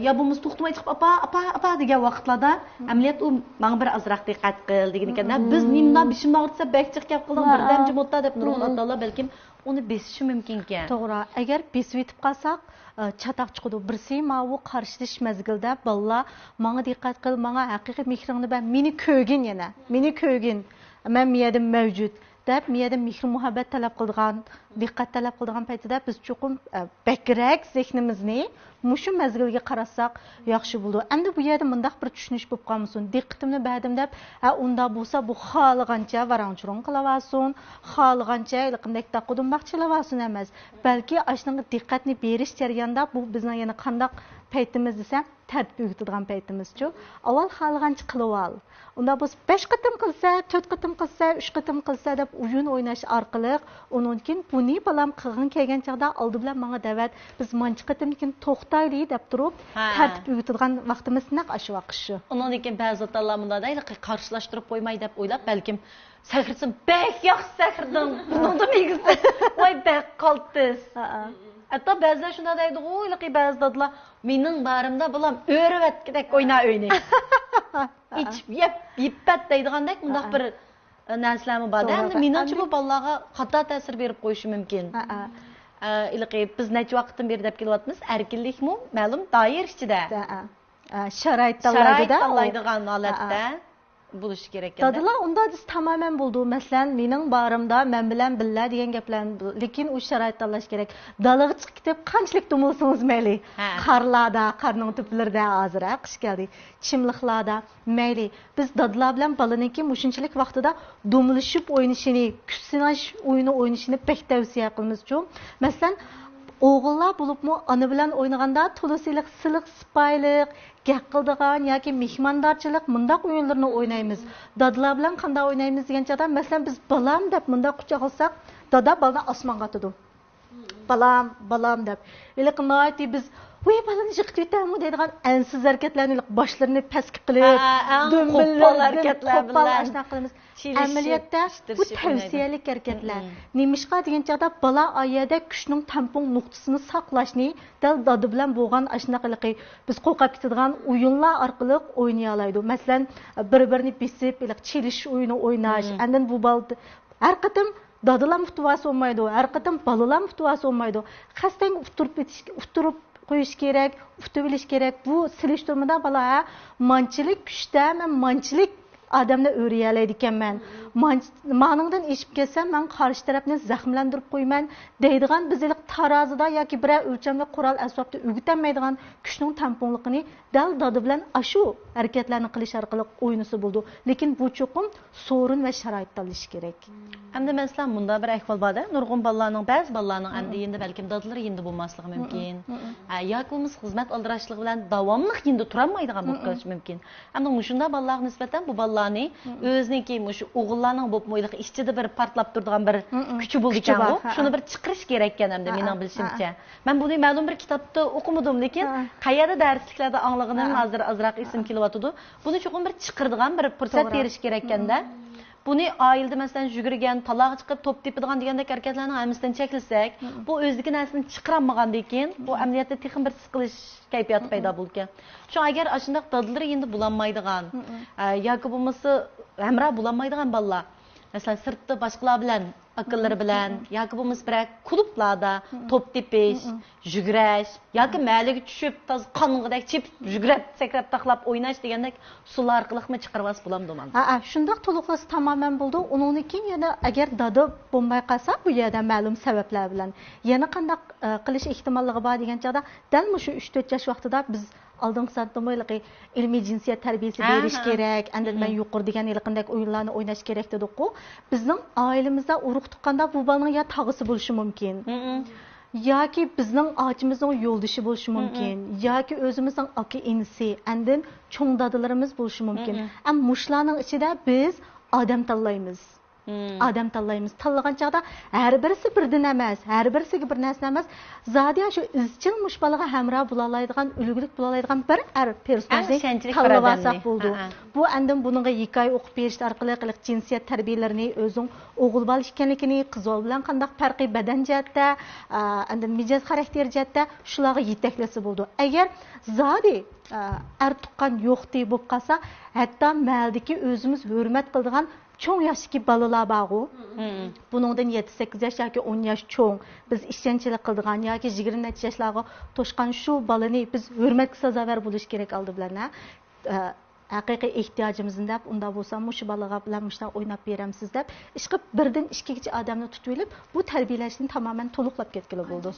يا بولمىسا توختىماي چىقىپ، «ئاپا، ئاپا، ئاپا» دېگەن ۋاقىتلاردا، ئەمەلىيەتتە ئۇ ماڭا بىر ئازراق دىققەت قىل دېگىنىكەن-دە. بىز نېمىلا بېشىمنى ئاغرىتسا، بەك جىق گەپ قىلدىڭ، بىردەم جىم ئولتۇر دەپ نۇرغۇن ئاتا-ئانىلار بەلكىم ئۇنى بېسىشى مۇمكىنكەن. توغرا، ئەگەر بېسىۋېتىپ قالساق، ئە، چاتاق چىقىدۇ. بىرسى ماۋۇ قارشىلىشىش مەزگىلىدە بالىلار ماڭا دىققەت قىل، ماڭا ھەقىقىي مېھرىڭنى بەر، مېنى كۆرگىن يەنە، مېنى كۆرگىن، مەن مۇ يەردە مەۋجۇت دەپ، مۇ يەردە مېھرى مۇھەببەت تەلەپ قىلىدىغان، دىققەت تەلەپ قىلىدىغان پەيتىدە بىز چوقۇم، ئە، بەكرەك زېھنىمىزنى مۇشۇ مەزگىلگە قاراتساق ياخشى بولىدۇ. ئەمدى بۇ يەردە مۇنداق بىر چۈشىنىش بولۇپ قالمىسۇن، دىققىتىمنى بەردىم دەپ، ھە، ئۇنداق بولسا بۇ خالىغانچە ۋاراڭ-چۇرۇڭ قىلىۋالسۇن، خالىغانچە ھېلىقى نەكتە قۇدۇمباق چېلىۋالسۇن ئەمەس. بەلكى ئاشۇنىڭغا دىققەتنى بېرىش جەريانىدا بۇ بىزنىڭ يەنە قانداق پەيتىمىز دېسەم، تەرتىپ ئۆگىتىدىغان پەيتىمىزچۇ. ئاۋۋال خالىغانچە قىلىۋال. ئۇنداق بولسا بەش قېتىم قىلسا، تۆت قېتىم قىلسا، ئۈچ قېتىم قىلسا دەپ ئويۇن ئويناش ئارقىلىق ئۇنىڭدىن كېيىن بۇنى بالام قىلغىڭ كەلگەن چاغدا ئالدى بىلەن ماڭا دەۋەت، بىز مانچە قېتىمدىن كېيىن توختايلى دەپ تۇرۇپ، ھە، تەرتىپ ئۆگىتىدىغان ۋاقتىمىز نەق ئاشۇ ۋاقىت شۇ. ئۇنىڭدىن كېيىن بەزى ئاتا-ئانىلار مۇنداق دەيدۇ، قارشىلاشتۇرۇپ قويماي دەپ ئويلاپ، بەلكىم سەكرىسەم بەك ياخشى سەكرىدىڭ. بۇنىڭدىن ئىگىسى ۋاي بەك قالتىس. ھەئە. ھەتتا بەزىلەر شۇنداق دەيدىغۇ، ھېلىقى بەزى دادىلار، مېنىڭ بارىمدا بالام ئۆرۈۋەتكۈدەك ئوينا ئۆينى. ئىچىپ يەپ يىپەت دەيدىغاندەك مۇنداق بىر، ئە، نەرسىلەرمۇ بار-دە. توغرا. ئەمدى مېنىڭچە بۇ بالىلارغا خاتا تەسىر بېرىپ قويۇشى مۇمكىن. ھەئە. ئە، ھېلىقى بىز نەچچە ۋاقىتتىن بېرى دەپ كېلىۋاتىمىز، ئەركىنلىكمۇ مەلۇم دائىرە ئىچىدە. ھەئە. ئە، شارائىت تاللايدۇ-دە. شارائىت تاللايدىغان ھالەتتە. ھەئە. بولۇشى كېرەك. دادىلار ئۇنداق دېسە تامامەن بولىدۇ. مەسىلەن، مېنىڭ بارىمدا مەن بىلەن بىللە دېگەن گەپلەر، لېكىن ئۇ شارائىت تاللاش كېرەك. دالىغا چىقىپ كېتىپ قانچىلىك دومىلىسىڭىز مەيلى. ھە. قارلاردا، قارنىڭ تۆپىلىرىدە ھازىر، ھە، قىش كەلدى. چىملىقلاردا مەيلى. بىز دادىلار بىلەن بالىنىڭكى مۇشۇنچىلىك ۋاقتىدا دومىلىشىپ ئوينىشىنى، كۈچ سىناش ئويۇنى ئوينىشىنى بەك تەۋسىيە قىلىمىزچۇ. مەسىلەن، ئوغۇللار بولۇپمۇ ئانا بىلەن ئوينىغاندا تولىسى سىلىق سىپايىلىق، گەپ قىلىدىغان ياكى مېھماندارچىلىق مۇنداق ئويۇنلىرىنى ئوينايمىز. دادىلار بىلەن قانداق ئوينايمىز دېگەن چاغدا، مەسىلەن، بىز بالام دەپ مۇنداق قۇچاقلىساق، دادا بالىنى ئاسمانغا ئاتىدۇ. بالام، بالام دەپ. ھېلىقى ناھايىتى بىز، ۋۇي، بالىنى يىقىتىۋېتەمۇ دەيدىغان ئەنسىز ھەرىكەتلەرنى، ھېلىقى باشلىرىنى پەسكە قىلىپ، ھە، ئەڭ دۆمبىلىرىدىن قوپال ھەرىكەتلەر قوپال بىلەن ئاشۇنداق قىلىمىز. ئەمەلىيەتتە بۇ تەۋسىيەلىك ھەرىكەتلەر. نېمىشقا دېگەن چاغدا بالا ئا يەردە كۈچنىڭ تەڭپۇڭ نۇقتىسىنى ساقلاشنى دەل دادا بىلەن بولغان ئاشۇنداق ھېلىقى بىز قورقۇپ كېتىدىغان ئويۇنلار ئارقىلىق ئوينىيالايدۇ. مەسىلەن، بىر-بىرىنى بېسىپ، ھېلىقى چېلىشىش ئويۇنى ئويناش، ئاندىن بۇ بالا ھەر قېتىم دادىلارمۇ ئۇتۇۋالسا بولمايدۇ، ھەر قېتىم بالىلارمۇ ئۇتۇۋالسا بولمايدۇ. قەستەن ئۇتتۇرۇپ ئېتىش، ئۇتتۇرۇپ قويۇش كېرەك، ئۇتۇۋېلىش كېرەك. بۇ سېلىشتۇرمىدا بالا، ھە، مانچىلىك كۈچتە مەن مانچىلىك ئادەمنى ئۆرۈيەلەيدىكەنمەن. مانچ-، مانىڭدىن ئېشىپ كەتسەم، مەن قارشى تەرەپنى زەخىملەندۈرۈپ قويىمەن دەيدىغان، بىز ھېلىقى تارازىدا ياكى بىرەر ئۆلچەملىك قورال ئەسۋابتا ئۆگىتەلمەيدىغان كۈچنىڭ تەڭپۇڭلۇقىنى دەل دادا بىلەن ئاشۇ ھەرىكەتلەرنى قىلىش ئارقىلىق ئوينىسا بولىدۇ. لېكىن بۇ چوقۇم سورۇن ۋە شارائىت تاللىشى كېرەك. ئەمدى مەسىلەن، مۇنداق بىر ئەھۋال بار-دە، نۇرغۇن بالىلارنىڭ، بەزى بالىلارنىڭ ئەمدى يېنىدا بەلكىم دادىلىرى يېنىدا بولماسلىقى مۇمكىن. ھە، ياكى بولمىسا خىزمەت ئالدىراشلىقى بىلەن داۋاملىق يېنىدا تۇرالمايدىغان بولۇپ قېلىشى مۇمكىن. ئەمدى مۇشۇنداق بالىلارغا نىسبەتەن بۇ بالىلارنى ئۆزىنىڭكى مۇشۇ ئوغۇللارنىڭ بولۇپمۇ ھېلىقى ئىچىدە بىر پارتلاپ تۇرىدىغان بىر كۈچى بولىدىكەنغۇ، شۇنى بىر چىقىرىش كېرەككەن ئەمدى مېنىڭ بىلىشىمچە. مەن بۇنى مەلۇم بىر كىتابتا ئوقۇمىدىم، لېكىن قەيەردە دەرسلىكلەردە ئاڭلىغىنىم ھازىر ئازراق ئېسىمگە كېلىۋاتىدۇ. بۇنى چوقۇم بىر چىقىرىدىغان بىر پۇرسەت بېرىش كېرەككەندە. بۇنى ئائىلىدە، مەسىلەن، يۈگۈرگەن، تالاغا چىقىپ توپ تېپىدىغان دېگەندەك ھەرىكەتلەرنىڭ ھەممىسىدىن چەكلىسەك، بۇ ئۆزىدىكى نەرسىنى چىقىرالمىغاندىن كېيىن، بۇ ئەمەلىيەتتە تېخىمۇ بىر سىقىلىش كەيپىياتى پەيدا بولىدىكەن. شۇڭا ئەگەر ئاشۇنداق دادىلىرى يېنىدا بولالمايدىغان، ئە، ياكى بولمىسا ھەمراھ بولالمايدىغان بالىلار، مەسىلەن، سىرتتا باشقىلار بىلەن، ئاكىلىرى بىلەن ياكى بولمىسا بىرەر كۇلۇبلاردا توپ تېپىش، يۈگۈرۈش ياكى مەھەللىگە چۈشۈپ، تازا قانغۇدەك چېپىپ، يۈگۈرۈپ، سەكرەپ، تاقلاپ ئويناش دېگەندەك ئۇسۇللار ئارقىلىقمۇ چىقىرىۋالسا بولامدۇ مانا؟ ھەئە، شۇنداق تولۇقلىسا تامامەن بولىدۇ. ئۇنىڭدىن كېيىن يەنە ئەگەر دادا بولماي قالسا، بۇ يەردە مەلۇم سەۋەبلەر بىلەن يەنە قانداق، ئە، قىلىش ئېھتىماللىقى بار دېگەن چاغدا، دەل مۇشۇ ئۈچ تۆت ياش ۋاقتىدا بىز ئالدىنقى سانىدىمۇ ھېلىقى ئىلمىي جىنسىيەت تەربىيىسى بېرىش كېرەك، ئاندىن مەن يۇقىرىدا دېگەن ھېلىقىندەك ئويۇنلارنى ئويناش كېرەك دېدۇققۇ. بىزنىڭ ئائىلىمىزدە ئۇرۇق تۇغقاندا بۇ بالىنىڭ يا تاغىسى بولۇشى مۇمكىن، ياكى بىزنىڭ ئاچىمىزنىڭ يولدىشى بولۇشى مۇمكىن، ياكى ئۆزىمىزنىڭ ئاكا ئىنىسى، ئاندىن چوڭ دادىلىرىمىز بولۇشى مۇمكىن. ئەمما مۇشۇلارنىڭ ئىچىدە بىز ئادەم تاللايمىز. ئادەم تاللايمىز. تاللىغان چاغدا ھەر بىرسى بىردىن ئەمەس، ھەر بىرسىگە بىر نەرسە ئەمەس، زادىيا شۇ ئىزچىل مۇشۇ بالىغا ھەمراھ بولالايدىغان، ئۈلگىلىك بولالايدىغان بىر ئەر پېرسوناژنى تاللىۋالساق بولىدۇ. بۇ ئەندىن بۇنىڭغا ھېكايە ئوقۇپ بېرىش ئارقىلىق جىنسىيەت تەربىيەلىرىنى، ئۆزىنىڭ ئوغۇل بالا ئىكەنلىكىنى، قىز بالا بىلەن قانداق پەرقى بەدەن جەھەتتە، ئا، ئاندىن مىجەز خاراكتېر جەھەتتە شۇلارغا يېتەكلىسە بولىدۇ. ئەگەر زادى، ئا، ئەر تۇغقان يوقتى بولۇپ قالسا، ھەتتا مەھەللىدىكى ئۆزىمىز ھۆرمەت قىلىدىغان چوڭ ياشتىكى بالىلار بارغۇ. بۇنىڭدىن يەتتە سەككىز ياش ياكى ئون ياش چوڭ، بىز ئىشەنچلىك قىلىدىغان ياكى يىگىرمە نەچچە ياشلارغا توشقان شۇ بالىنى بىز ھۆرمەتكە سازاۋەر بولۇش كېرەك ئالدى بىلەن، ھە. ئە، ھەقىقىي ئېھتىياجىمىزنى دەپ، ئۇنداق بولسا مۇشۇ بالىغا بىلەن مۇشۇنداق ئويناپ بېرەمسىز دەپ، ئىشقىلىپ بىردىن ئىككىگىچە ئادەمنى تۇتۇۋېلىپ، بۇ تەربىيەلەشنى تامامەن تولۇقلاپ كەتكىلى بولىدۇ.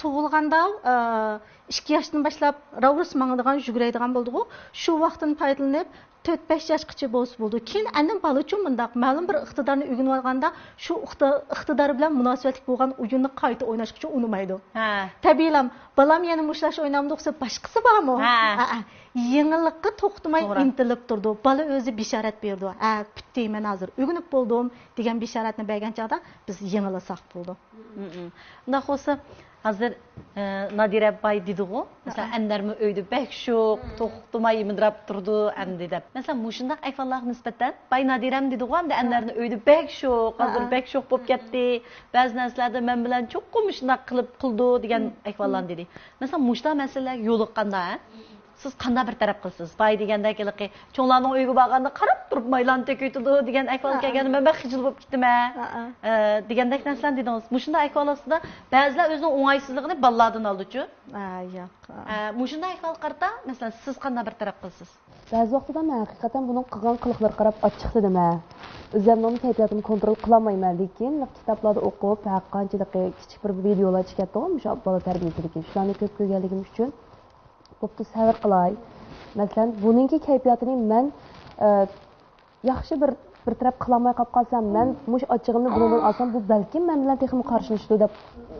تۇغۇلغاندا، ئى، ئىككى ياشتىن باشلاپ راۋۇرۇس ماڭىدىغان، يۈگۈرەيدىغان بولىدىغۇ. شۇ ۋاقىتتىن پايدىلىنىپ، تۆت، بەش ياشقىچە بولسا بولىدۇ. كېيىن ئاندىن بالىچۇ مۇنداق مەلۇم بىر ئىقتىدارنى ئۆگىنىۋالغاندا، شۇ ئىقتى-، ئىقتىدار بىلەن مۇناسىۋەتلىك بولغان ئويۇننى قايتا ئويناشقىچە ئۇنىمايدۇ. ھە. تەبىئىيلا، بالام يەنە مۇشۇلار ئوينامدۇ دېسە، باشقىسى بارمۇ؟ ھە. ھە، ھە. يېڭىلىققا توختىماي ئىنتىلىپ تۇرىدۇ. بالا ئۆزى بېشارەت بېرىدۇ. ھە، پۈتتى، مەن ھازىر ئۆگىنىپ بولدۇم، دېگەن بېشارەتنى بەرگەن چاغدا بىز يېڭىلىساق بولىدۇ. مم. ئۇنداق بولسا، ھازىر، ئە، نادىرە باي دېدىغۇ، مەسىلەن، ئەنۋەرمۇ ئۆيدە بەك شوق، توختىماي مىدىراپ تۇرىدۇ ئەمدى دەپ. مەسىلەن، مۇشۇنداق ئەھۋاللارغا نىسبەتەن، باي نادىرەم دېدىغۇ، ئەمدى ئەنۋەرنى ئۆيدە بەك شوق، ھازىر بەك شوق بولۇپ كەتتى، بەزى نەرسىلەردە مەن بىلەن چوقۇم مۇشۇنداق قىلىپ قىلىدۇ دېگەن ئەھۋاللارنى دېدى. مەسىلەن، مۇشۇنداق مەسىلىلەرگە يولۇققاندا، ھە؟ سىز قانداق بىر تەرەپ قىلىسىز؟ باي دېگەندەك ھېلىقى چوڭلارنىڭ ئۆيىگە بارغاندا قاراپ تۇرۇپ مايلارنى تۆكۈۋېتىدۇ دېگەن ئەھۋال كەلگەندە مەن بەك خىجىل بولۇپ كېتىمەن، ئە، دېگەندەك نەرسىلەرنى دېدىڭىز. مۇشۇنداق ئەھۋال ئاستىدا بەزىلەر ئۆزىنىڭ ئوڭايسىزلىقىنى بالىلاردىن ئالىدۇچۇ؟ ئە، ياق. ئە، مۇشۇنداق ئەھۋالغا قارىتا، مەسىلەن، سىز قانداق بىر تەرەپ قىلىسىز؟ بەزى ۋاقتىدا مەن ھەقىقەتەن بۇنىڭ قىلغان قىلىقلىرىغا قاراپ ئاچچىقلىنىمەن. ئۆزۈمنىڭمۇ كەيپىياتىمنى كونترول قىلالمايمەن، لېكىن كىتابلاردا ئوقۇپ، ھەر قانچىلىكى كىچىك بىر ۋىدېئولار چىقىۋاتىدىغۇ مۇشۇ بالا تەربىيىسىدىكى شۇلارنى كۆپ كۆرگەنلىكىم ئۈچۈن، بوپتۇ، سەۋر قىلاي. مەسىلەن، بۇنىڭكى كەيپىياتىنى مەن، ئە، ياخشى بىر، بىر تەرەپ قىلالماي قاپ قالسام، مەن مۇشۇ ئاچچىقىمنى بۇنىڭدىن ئالسام، بۇ بەلكىم مەن بىلەن تېخىمۇ قارشىلىشىدۇ دەپ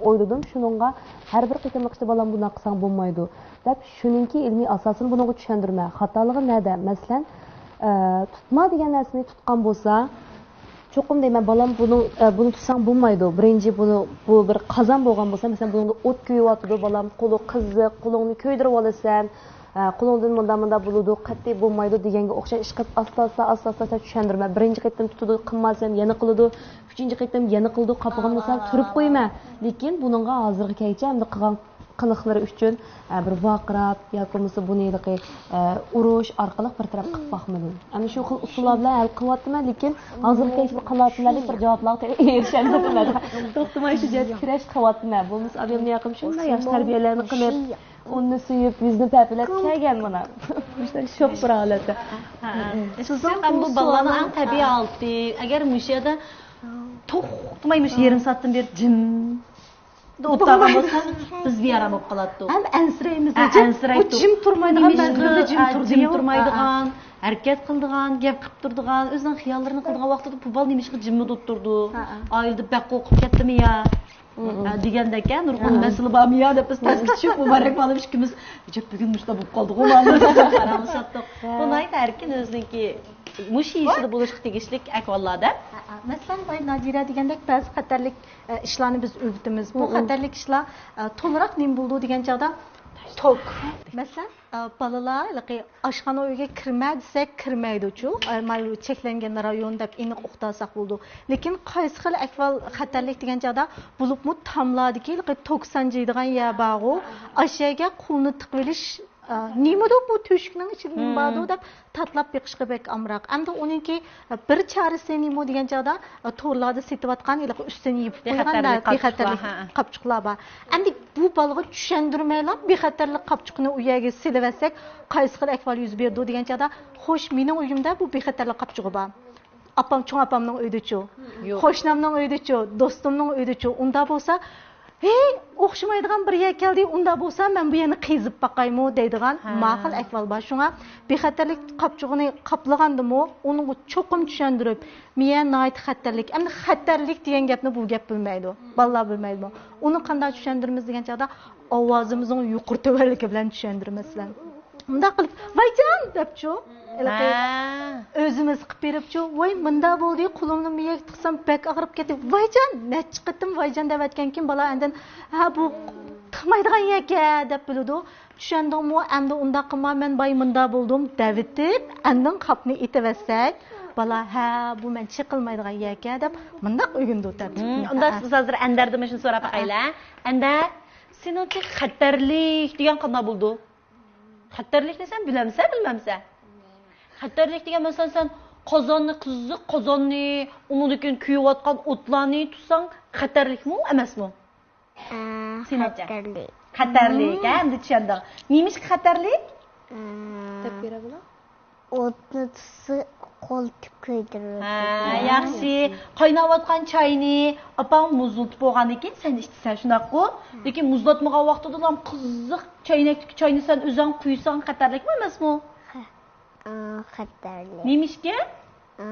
ئويلىدىم. شۇنىڭغا ھەر بىر قېتىملىق ئىشتا بالام بۇنداق قىلساڭ بولمايدۇ دەپ، شۇنىڭكى ئىلمىي ئاساسىنى بۇنىڭغا چۈشەندۈرمە. خاتالىقى نەدە؟ مەسىلەن، ئە، تۇتما دېگەن نەرسىنى تۇتقان بولسا، چوقۇم دەيمەن، بالام، بۇنىڭ، ئە، بۇنى تۇتساڭ بولمايدۇ. بىرىنچى، بۇنى، بۇ بىر قازان بولغان بولسا، مەسىلەن، بۇنىڭدا ئوت كۆيۈۋاتىدۇ، بالام، قولى قىزىق، قولۇڭنى كۆيدۈرۈۋالىسەن، ئە، قولۇڭدىن مۇنداق، مۇنداق بولىدۇ، قەتئىي بولمايدۇ دېگەنگە ئوخشاش ئىشقىلىپ ئاستا، ئاستا، ئاستا، ئاستا چۈشەندۈرمە. بىرىنچى قېتىم تۇتىدۇ، قىلماسەن يەنە قىلىدۇ، ئۈچىنچى قېتىم يەنە قىلىدۇ، قاپىغان بولسا تۇرۇپ قويما. لېكىن بۇنىڭغا ھازىرغا كەلگۈچە ئەمدى قىلغان قىلىقلىرى ئۈچۈن، ئە، بىر ۋارقىراپ ياكى بولمىسا بۇنى ھېلىقى، ئە، ئۇرۇش ئارقىلىق بىر تەرەپ قىلىپ باقمىدىم. ئەمدى شۇ خىل ئۇسۇللار بىلەن ھەل قىلىۋاتىمەن، لېكىن ھازىرغىچە بىر قانائەتلىنەرلىك بىر جاۋابلارغا تېخى ئېرىشەلمىدىم. توختىماي شۇ جەھەتتە كۈرەش قىلىۋاتىمەن. بولمىسا ئابىمنى ياقىم شۇنداق ياخشى تەربىيەلەرنى قىلىپ، ئۇنى سۆيۈپ، يۈزىنى پەپىلەپ كەلگەن مانا. مۇشۇنداق شوخ بىر ھالەتتە. ھە، ھە. ئەمدى بۇ بالىلارنىڭ ئەڭ تەبىئىي ھالىتى. ئەگەر مۇشۇ يەردە توختىماي مۇشۇ يېرىم سائەتتىن بېرى جىم ئولتۇرغان بولسا، بىز بىئارام بولۇپ قالاتتۇق. ھەم ئەنسىرەيمىز. ھە، ئەنسىرەيتتۇق. جىم تۇرمايدىغان، مەزگىلدە جىم تۇرىدۇ. جىم تۇرمايدىغان، ھەرىكەت قىلىدىغان، گەپ قىلىپ تۇرىدىغان، ئۆزىنىڭ خىياللىرىنى قىلىدىغان ۋاقتىدا بۇ بالا نېمىشقا جىممىدە ئولتۇردى؟ ھە، ھە. ئائىلىدە بەك قورقۇپ كەتتىمۇ يا؟ ھە، دېگەندەك، ھە، نۇرغۇن مەسىلە بارمۇ يا دەپ بىز تەسكە چۈشۈپ، مۇبارەك مۇئەللىم ئىككىمىز، ئەجەب، بۈگۈن مۇشۇنداق بولۇپ قالدىغۇ مانا دەپ پاراڭلىشاتتۇق. بۇ ناھايىتى ئەركىن ئۆزىنىڭكى مۇشۇ يېشىدا بولۇشقا تېگىشلىك ئەھۋاللار دەپ. ھە، ھە. مەسىلەن، بايا نادىرە دېگەندەك بەزى خەتەرلىك ئە، ئىشلارنى بىز ئۆگىتىمىز. بۇ خەتەرلىك ئىشلار، ئە، تولىراق نېمە بولىدۇ دېگەن چاغدا توك. مەسىلەن، ئە، بالىلار ھېلىقى ئاشخانا ئۆيگە كىرمە دېسەك كىرمەيدۇچۇ. ئە، مانا چەكلەنگەن رايون دەپ ئېنىق ئۇقتۇرساق بولىدۇ. لېكىن قايسى خىل ئەھۋال خەتەرلىك دېگەن چاغدا، بولۇپمۇ تاملاردىكى ھېلىقى توك سانجىيدىغان يەر بارغۇ. ئاشۇ يەرگە قولنى تىقىۋېلىش ئا، نېمىدۇ بۇ تۆشۈكنىڭ ئىچىدە نېمە باردۇ دەپ تاتلاپ بېقىشقا بەك ئامراق. ئەمدى ئۇنىڭكى بىر چارىسى نېمە دېگەن چاغدا، تورلاردا سېتىۋاتقان ھېلىقى ئۈستىنى يېپىپ قويغان بىخەتەرلىك قاپچۇقلار، ھە، قاپچۇقلار بار. ئەمدى بۇ بالىغا چۈشەندۈرمەيلا بىخەتەرلىك قاپچۇقىنى ئۇ يەرگە سېلىۋەتسەك، قايسى خىل ئەھۋال يۈز بېرىدۇ دېگەن چاغدا، خوش، مېنىڭ ئۆيۈمدە بۇ بىخەتەرلىك قاپچۇقى بار. ئاپام، چوڭ ئاپامنىڭ ئۆيىدىچۇ، قوشنامنىڭ ئۆيىدىچۇ، دوستۇمنىڭ ئۆيىدىچۇ، ئۇنداق بولسا، ھېي، ئوخشىمايدىغان بىر يەر كەلدى، ئۇنداق بولسا مەن بۇ يەرنى قېزىپ باقايمۇ دەيدىغان ماقۇل ئەھۋال بار. شۇڭا بىخەتەرلىك قاپچۇقىنى قاپلىغاندىمۇ ئۇنىڭغا چوقۇم چۈشەندۈرۈپ، مىيە ناھايىتى خەتەرلىك. ئەمدى خەتەرلىك دېگەن گەپنى بۇ گەپ بىلمەيدۇ. بالىلار بىلمەيدۇ. ئۇنى قانداق چۈشەندۈرىمىز دېگەن چاغدا ئاۋازىمىزنىڭ يۇقىرى تۆۋەنلىكى بىلەن چۈشەندۈرىمىز، مەسىلەن. مۇنداق قىلىپ، ۋايجان! دەپچۇ. ھېلىقى ئۆزىمىز قىلىپ بېرىپچۇ، ۋاي، مۇنداق بولدى، قولۇمنى مىيەگە تىقسام بەك ئاغرىپ كەتتى. ۋايجان! نەچچە قېتىم ۋايجان دەۋەتكەنكىن، بالا ئاندىن، ھە، بۇ تىقمايدىغان يەركەن دەپ بىلىدۇ. چۈشەندىڭمۇ؟ ئەمدى ئۇنداق قىلما، مەن باي مۇنداق بولدۇم دەۋېتىپ، ئاندىن قاپنى ئېتىۋەتسەك، بالا، ھە، بۇ مەن چېقىلمايدىغان يەركەن دەپ مۇنداق ئۆگىنىدۇ تەبىئىي. ئۇنداق بىز ھازىر ئەندەردىن مۇشۇنى سوراپ باقايلى. ئەندەر، سېنىڭچە خەتەرلىك دېگەن قانداق بولىدۇ؟ خەتەرلىكنى سەن بىلەمسەن، بىلمەمسەن؟ خەتەرلىك دېگەن، مەسىلەن، سەن قازاننى، قىزىق قازاننى، ئۇنىڭدىن كېيىن كۆيۈۋاتقان ئوتلارنى تۇتساڭ، خەتەرلىكمۇ ئەمەسمۇ؟ ئە، سېنىڭچە؟ خەتەرلىك. خەتەرلىك، ھە، ئەمدى چۈشەندىڭ. نېمىشقا خەتەرلىك؟ ئە، دەپ بېرە بولا. ئوتنى تۇتسا، قول تىپ كۆيدۈرۈلىدۇ. ھە، ياخشى. قايناۋاتقان چاينى ئاپاڭ مۇزلىتىپ بولغاندىن كېيىن سەن ئىچىسەن، شۇنداققۇ؟ لېكىن مۇزلاتمىغان ۋاقتىدىلا قىزىق چاينەكتىكى چاينى سەن ئۆزۈڭ قۇيساڭ خەتەرلىكمۇ ئەمەسمۇ؟ ھە. ئا، خەتەرلىك. نېمىشقا؟ ئا،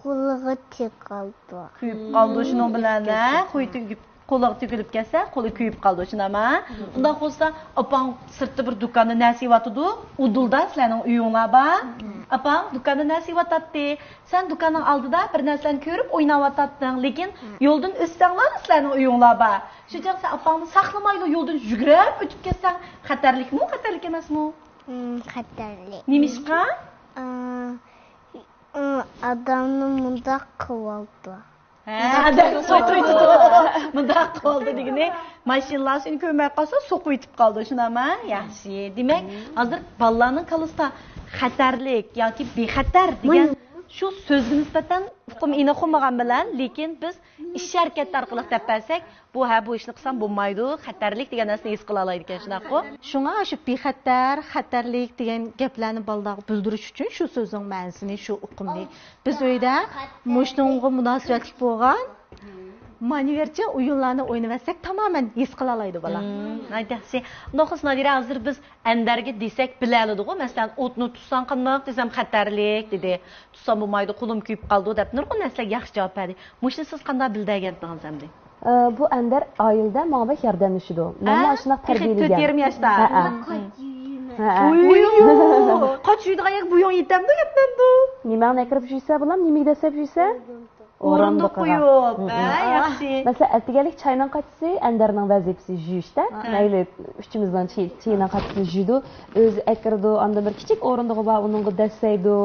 قولىغا تېگىپ قالىدۇ. كۆيۈپ قالىدۇ، شۇنىڭ بىلەن، ھە، قولىغا تېگىلىپ كەتسە، قولى كۆيۈپ قالىدۇ، شۇنداقمۇ؟ ئۇنداق بولسا، ئاپاڭ سىرتتا بىر دۇكاندا نەرسە يەۋاتىدۇ، ئۇدۇلدا سىلەرنىڭ ئۆيۈڭلار بار. ئاپاڭ دۇكاندا نەرسە يەۋاتاتتى. سەن دۇكاننىڭ ئالدىدا بىر نەرسىلەرنى كۆرۈپ ئويناۋاتاتتىڭ، لېكىن يولدىن ئۆتسەڭلار سىلەرنىڭ ئۆيۈڭلار بار. شۇ چاغ سەن ئاپاڭنى ساقلىمايلا يولدىن يۈگۈرۈپ ئۆتۈپ كەتسەڭ، خەتەرلىكمۇ، خەتەرلىك ئەمەسمۇ؟ خەتەرلىك. نېمىشقا؟ ئا، ئا، ئادەمنى مۇنداق قىلىۋالىدۇ. ھە، ئادەم سوقۇۋېتىدۇ. مۇنداق قىلىۋالىدۇ دېگىنى، ماشىنىلار سېنى كۆرمەي قالسا، سوقۇۋېتىپ قالىدۇ، شۇنداقمۇ؟ ياخشى. دېمەك، ھازىر بالىلارنىڭ كاللىسىدا خەتەرلىك ياكى بىخەتەر دېگەن شۇ سۆزگە نىسبەتەن ئۇقۇم ئېنىق ئۇقمىغان بىلەن، لېكىن بىز ئىش ھەرىكەت ئارقىلىق دەپ بەرسەك، بۇ ھە، بۇ ئىشنى قىلسام بولمايدۇ، خەتەرلىك دېگەن نەرسىنى ھېس قىلالايدىكەن، شۇنداققۇ؟ شۇڭا شۇ بىخەتەر، خەتەرلىك دېگەن گەپلەرنى بالىلارغا بىلدۈرۈش ئۈچۈن شۇ سۆزنىڭ مەنىسىنى، شۇ ئۇقۇمنى بىز ئۆيدە مۇشۇنىڭغا مۇناسىۋەتلىك بولغان مانېۋىرچە ئويۇنلارنى ئوينىۋەتسەك، تامامەن ھېس قىلالايدۇ بالا. مم، ناھايىتى ياخشى. ئۇنداق بولسا، نادىرە، ھازىر بىز ئەندەرگە دېسەك بىلەلىدىغۇ، مەسىلەن، ئوتنى تۇتساڭ قانداق دېسەم، خەتەرلىك دېدى. تۇتسام بولمايدۇ، قولۇم كۆيۈپ قالىدۇ دەپ نۇرغۇن نەرسىلەرگە ياخشى جاۋاب بەردى. مۇشۇنى سىز قانداق بىلدۈرگەنتىڭىز ئەمدى؟ ئە، بۇ ئەندەر ئائىلىدە ماڭا بەك ياردەملىشىدۇ. مەنمۇ ھە؟ ئاشۇنداق تېخى تۆت تەربىيەلىگەن. يېرىم ياشتا. ھەئە. ھەئە. ئۇيۇ! قاچ يۇيىدىغان يەرگە بويۇڭ يېتەمدۇ، يەتمەمدۇ؟ نېمەڭنى ئەكىرىپ يۈيسە، بالام، نېمىگە دەسسەپ يۈيسە؟ ئورۇندۇق قويۇپ. ھە، ياخشى. مەسىلەن، ئەتىگەنلىك چاينىڭ قاچىسى ئەندەرنىڭ ۋەزىپىسى يۇيۇشتا. ھە. مەيلى، ئۈچىمىزنىڭ چېي-، چېيىنىڭ قاچىسىنى يۇيىدۇ. ئۆزى ئەكىرىدۇ، ئاندىن بىر كىچىك ئورۇندۇقى بار، ئۇنىڭغا دەسسەيدۇ.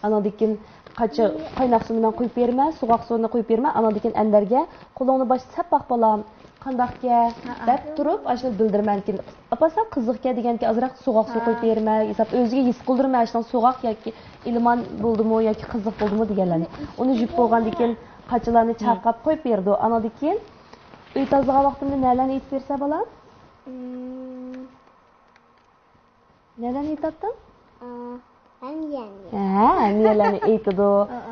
ئانىڭدىن كېيىن قاچا، قايناق سۇنى مەن قۇيۇپ بېرىمەن، سوغۇق سۇنى قۇيۇپ بېرىمەن. ئانىڭدىن كېيىن ئەندەرگە، قولۇڭنى باشتا سەپ باق، بالام. قانداقكەن؟ ھە. دەپ تۇرۇپ، ئاشۇنى بىلدۈرىمەن. كېيىن، ئاپا، سەن قىزىقكەن دېگەنكى، ئازراق سوغۇق سۇ قۇيۇپ بېرىمەن. ھېساب ئۆزىگە ھېس قىلدۇرىمەن، ئاشۇنىڭ سوغۇق ياكى ئىلمان بولدىمۇ ياكى قىزىق بولدىمۇ دېگەنلەرنى. ئۇنى يۇيۇپ بولغاندىن كېيىن، قاچىلارنى چايقاپ قويۇپ بېرىدۇ. ئانىڭدىن كېيىن ئۆي تازىلىغان ۋاقتىمدا نەلەرنى ئېيتىپ بېرىسەن، بالام؟ مم. نەلەرنى ئېيتاتتىڭ؟ ئا، ھەممىيەنى. ھە، ھەممىيەلەرنى ئېيتىدۇ.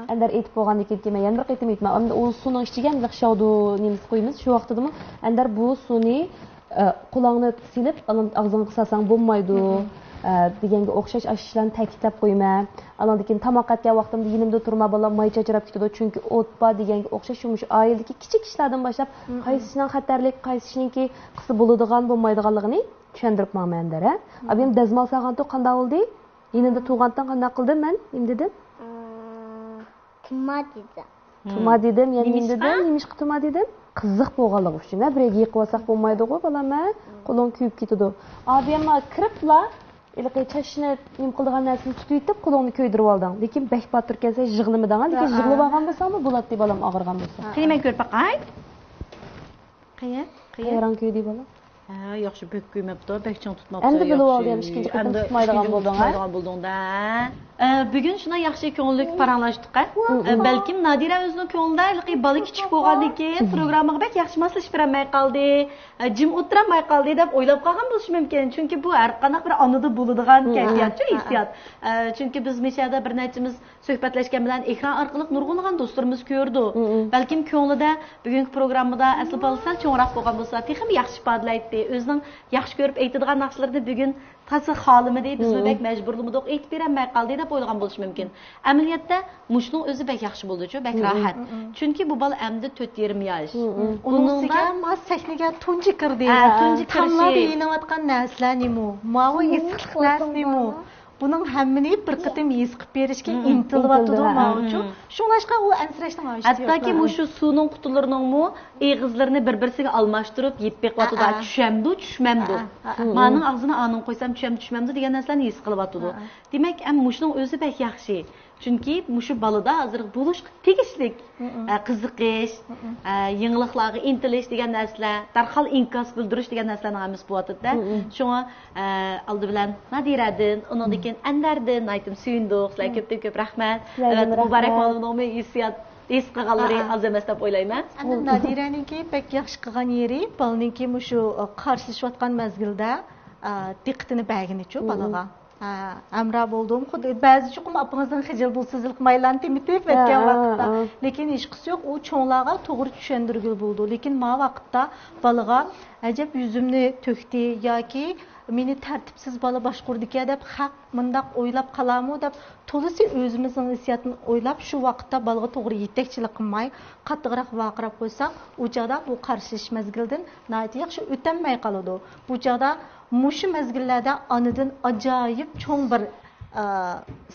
ئەندەر ئېيتىپ بولغاندىن كېيىن، كېيىن مەن يەنە بىر قېتىم ئېيتىمەن. ئەمدى ئۇ سۇنىڭ ئىچىگە ئەمدى شاۋدۇ نېمىسى قويىمىز. شۇ ۋاقتىدىمۇ ئەندەر بۇ سۇنى، ئە، قۇلاقنى سېلىپ، ئاغزىڭغا سالساڭ بولمايدۇ، ئە، دېگەنگە ئوخشاش ئاشۇ ئىشلارنى تەكىتلەپ قويىمەن. ئانىڭدىن كېيىن تاماق ئەتكەن ۋاقتىمدا يېنىمدا تۇرما، بالام، ماي چاچراپ كېتىدۇ. چۈنكى ئوت بار دېگەنگە ئوخشاش شۇ مۇشۇ ئائىلىدىكى كىچىك ئىشلاردىن باشلاپ، قايسى ئىشنىڭ خەتەرلىك، قايسى ئىشنىڭكى قىلسا بولىدىغان، بولمايدىغانلىقىنى چۈشەندۈرۈپ ماڭىمەن ئەندەر، ھە؟ ئابىيەم دەزمال سالغانتۇق، قانداق بولدى؟ يېنىڭدا تۇرغانتىڭ قانداق قىلدىم مەن؟ نېمە دېدىم؟ ئىم، تۇما دېدىم. تۇما دېدىم، يەنە نېمە دېدىم؟ نېمىشقا تۇما دېدىم؟ قىزىق بولغانلىقى ئۈچۈن، ھە؟ بىر يەرگە يېقىۋالساق بولمايدىغۇ، بالام، ھە؟ قولۇڭ كۆيۈپ كېتىدۇ. ئابىيەمما كىرىپلا، ھېلىقى چاچنى نېمە قىلىدىغان نەرسىنى تۇتۇۋېتىپ، قولۇڭنى كۆيدۈرۈۋالدىڭ. لېكىن بەك باتۇركەنسەن، يىغلىمىدىڭ، ھە؟ لېكىن يىغلىۋالغان بولساڭمۇ بولاتتى، بالام، ئاغرىغان بولسا. قېنى، مەن كۆرۈپ باقاي. قېنى، قېنى. قايراڭ كۆيدى، بالام؟ ھە، ياخشى، بۆك كۆيمەپتۇ، بەك چىڭ تۇتماپتۇ. ئەمدى بىلىۋالدى، ياخشى. ئىككىنچى قېتىم ئەمدى تۇتمايدىغان ئىككىنچى قېتىم بولدۇڭ، ھە؟ تۇتمايدىغان بولدۇڭ-دە. ئە، بۈگۈن شۇنداق ياخشى كۆڭۈللۈك پاراڭلاشتۇق-ھە. ئە، بەلكىم نادىرە ئۆزىنىڭ كۆڭلىدە ھېلىقى بالا كىچىك بولغاندىن كېيىن پروگراممىغا بەك ياخشى ماسلىشىپ بېرەلمەي قالدى، ئە، جىم ئولتۇرالماي قالدى دەپ ئويلاپ قالغان بولۇشى مۇمكىن. چۈنكى بۇ ھەر قانداق بىر ئانىدا بولىدىغان كەيپىياتچۇ، ھېسسىيات. ئە، چۈنكى بىز مۇشۇ يەردە بىر نەچچىمىز سۆھبەتلەشكەن بىلەن ئېكران ئارقىلىق نۇرغۇنلىغان دوستلىرىمىز كۆرىدۇ. بەلكىم كۆڭلىدە بۈگۈنكى پروگراممىدا ئەسلى بالا سەل چوڭراق بولغان بولسا، تېخىمۇ ياخشى ئىپادىلەيتتى. ئۆزىنىڭ ياخشى كۆرۈپ ئېيتىدىغان ناخشىلىرىنى بۈگۈن تازا خالىمىدى، بىزمۇ بەك مەجبۇرلىمىدۇق، ئېيتىپ بېرەلمەي قالدى دەپ ئويلىغان بولۇشى مۇمكىن. ئەمەلىيەتتە مۇشۇنىڭ ئۆزى بەك ياخشى بولدىچۇ، بەك راھەت. چۈنكى بۇ بالا ئەمدى تۆت يېرىم ياش. ئۇنىڭ ئۈستىگە ما سەھنىگە تۇنجى كىردى. ھە، تۇنجى كىرىشى. تاملاردا يېنىۋاتقان نەرسىلەر نېمۇ؟ ماۋۇ ئېسىقلىق نەرسە نېمۇ؟ بۇنىڭ ھەممىنى بىر قېتىم ھېس قىلىپ بېرىشكە ئىنتىلىۋاتىدۇ ماۋۇچۇ. شۇڭلاشقا ئۇ ئەنسىرەشنىڭ ھاجىتى يوق. ھەتتاكى مۇشۇ سۇنىڭ قۇتىلىرىنىڭمۇ ئېغىزلىرىنى بىر-بىرسىگە ئالماشتۇرۇپ يېپىپ بېقىۋاتىدۇ. چۈشەمدۇ، چۈشمەمدۇ؟ مانىڭ ئاغزىنى ئانىڭ قويسام چۈشەمدۇ، چۈشمەمدۇ دېگەن نەرسىلەرنى ھېس قىلىۋاتىدۇ. دېمەك، ئەم مۇشۇنىڭ ئۆزى بەك ياخشى. چۈنكى مۇشۇ بالىدا ھازىر بولۇشقا تېگىشلىك، ئە، قىزىقىش، ئە، يېڭىلىقلارغا ئىنتىلىش دېگەن نەرسىلەر، دەرھال ئىنكاس بىلدۈرۈش دېگەن نەرسىلەرنىڭ ھەممىسى بولۇۋاتىدۇ-دە. شۇڭا، ئە، ئالدى بىلەن نادىرەدىن، ئۇنىڭدىن كېيىن ئەندەردىن ناھايىتى سۆيۈندۇق. سىلەرگە كۆپتىن كۆپ رەھمەت. ئەلۋەتتە، مۇبارەك مالىمنىڭمۇ ھېسسىيات، ھېس قىلغانلىرى ئاز ئەمەس دەپ ئويلايمەن. ئەمدى نادىرەنىڭكى بەك ياخشى قىلغان يېرى، بالىنىڭكى مۇشۇ، ئە، قارشىلىشىۋاتقان مەزگىلدە، ئە، دىققىتىنى بەرگىنىچۇ بالىغا. ھە، ھەمراھ بولدۇم. خۇددى بەزى چوقۇم ئاپىڭىزدىن خىجىل بولسىزلىق مايلارنى تېمىتىپ ئۆتكەن ۋاقىتتا. لېكىن ھېچقىسى يوق، ئۇ چوڭلارغا توغرا چۈشەندۈرگىلى بولىدۇ. لېكىن ما ۋاقىتتا بالىغا ئەجەب يۈزۈمنى تۆكتى ياكى مېنى تەرتىپسىز بالا باشقۇرىدىكەن دەپ خەق مۇنداق ئويلاپ قالارمۇ دەپ تولىسى ئۆزىمىزنىڭ ھېسسىياتىنى ئويلاپ، شۇ ۋاقىتتا بالىغا توغرا يېتەكچىلىك قىلماي، قاتتىقراق ۋارقىراپ قويساق، ئۇ چاغدا بۇ قارشىلىشىش مەزگىلىدىن ناھايىتى ياخشى ئۆتەلمەي قالىدۇ. بۇ چاغدا مۇشۇ مەزگىللەردە ئانىدىن ئاجايىپ چوڭ بىر، ئە،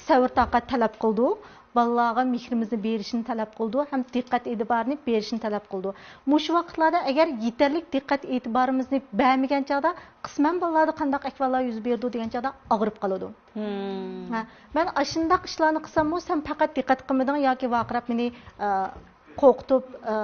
سەۋر-تاقەت تەلەپ قىلىدۇ. بالىلارغا مېھرىمىزنى بېرىشنى تەلەپ قىلىدۇ ھەم دىققەت-ئېتىبارنى بېرىشنى تەلەپ قىلىدۇ. مۇشۇ ۋاقىتلاردا ئەگەر يېتەرلىك دىققەت-ئېتىبارىمىزنى بەرمىگەن چاغدا، قىسمەن بالىلاردا قانداق ئەھۋاللار يۈز بېرىدۇ دېگەن چاغدا ئاغرىپ قالىدۇ. ھە، مەن ئاشۇنداق ئىشلارنى قىلساممۇ، سەن پەقەت دىققەت قىلمىدىڭ ياكى ۋارقىراپ مېنى، ئە، قورقۇتۇپ، ئە،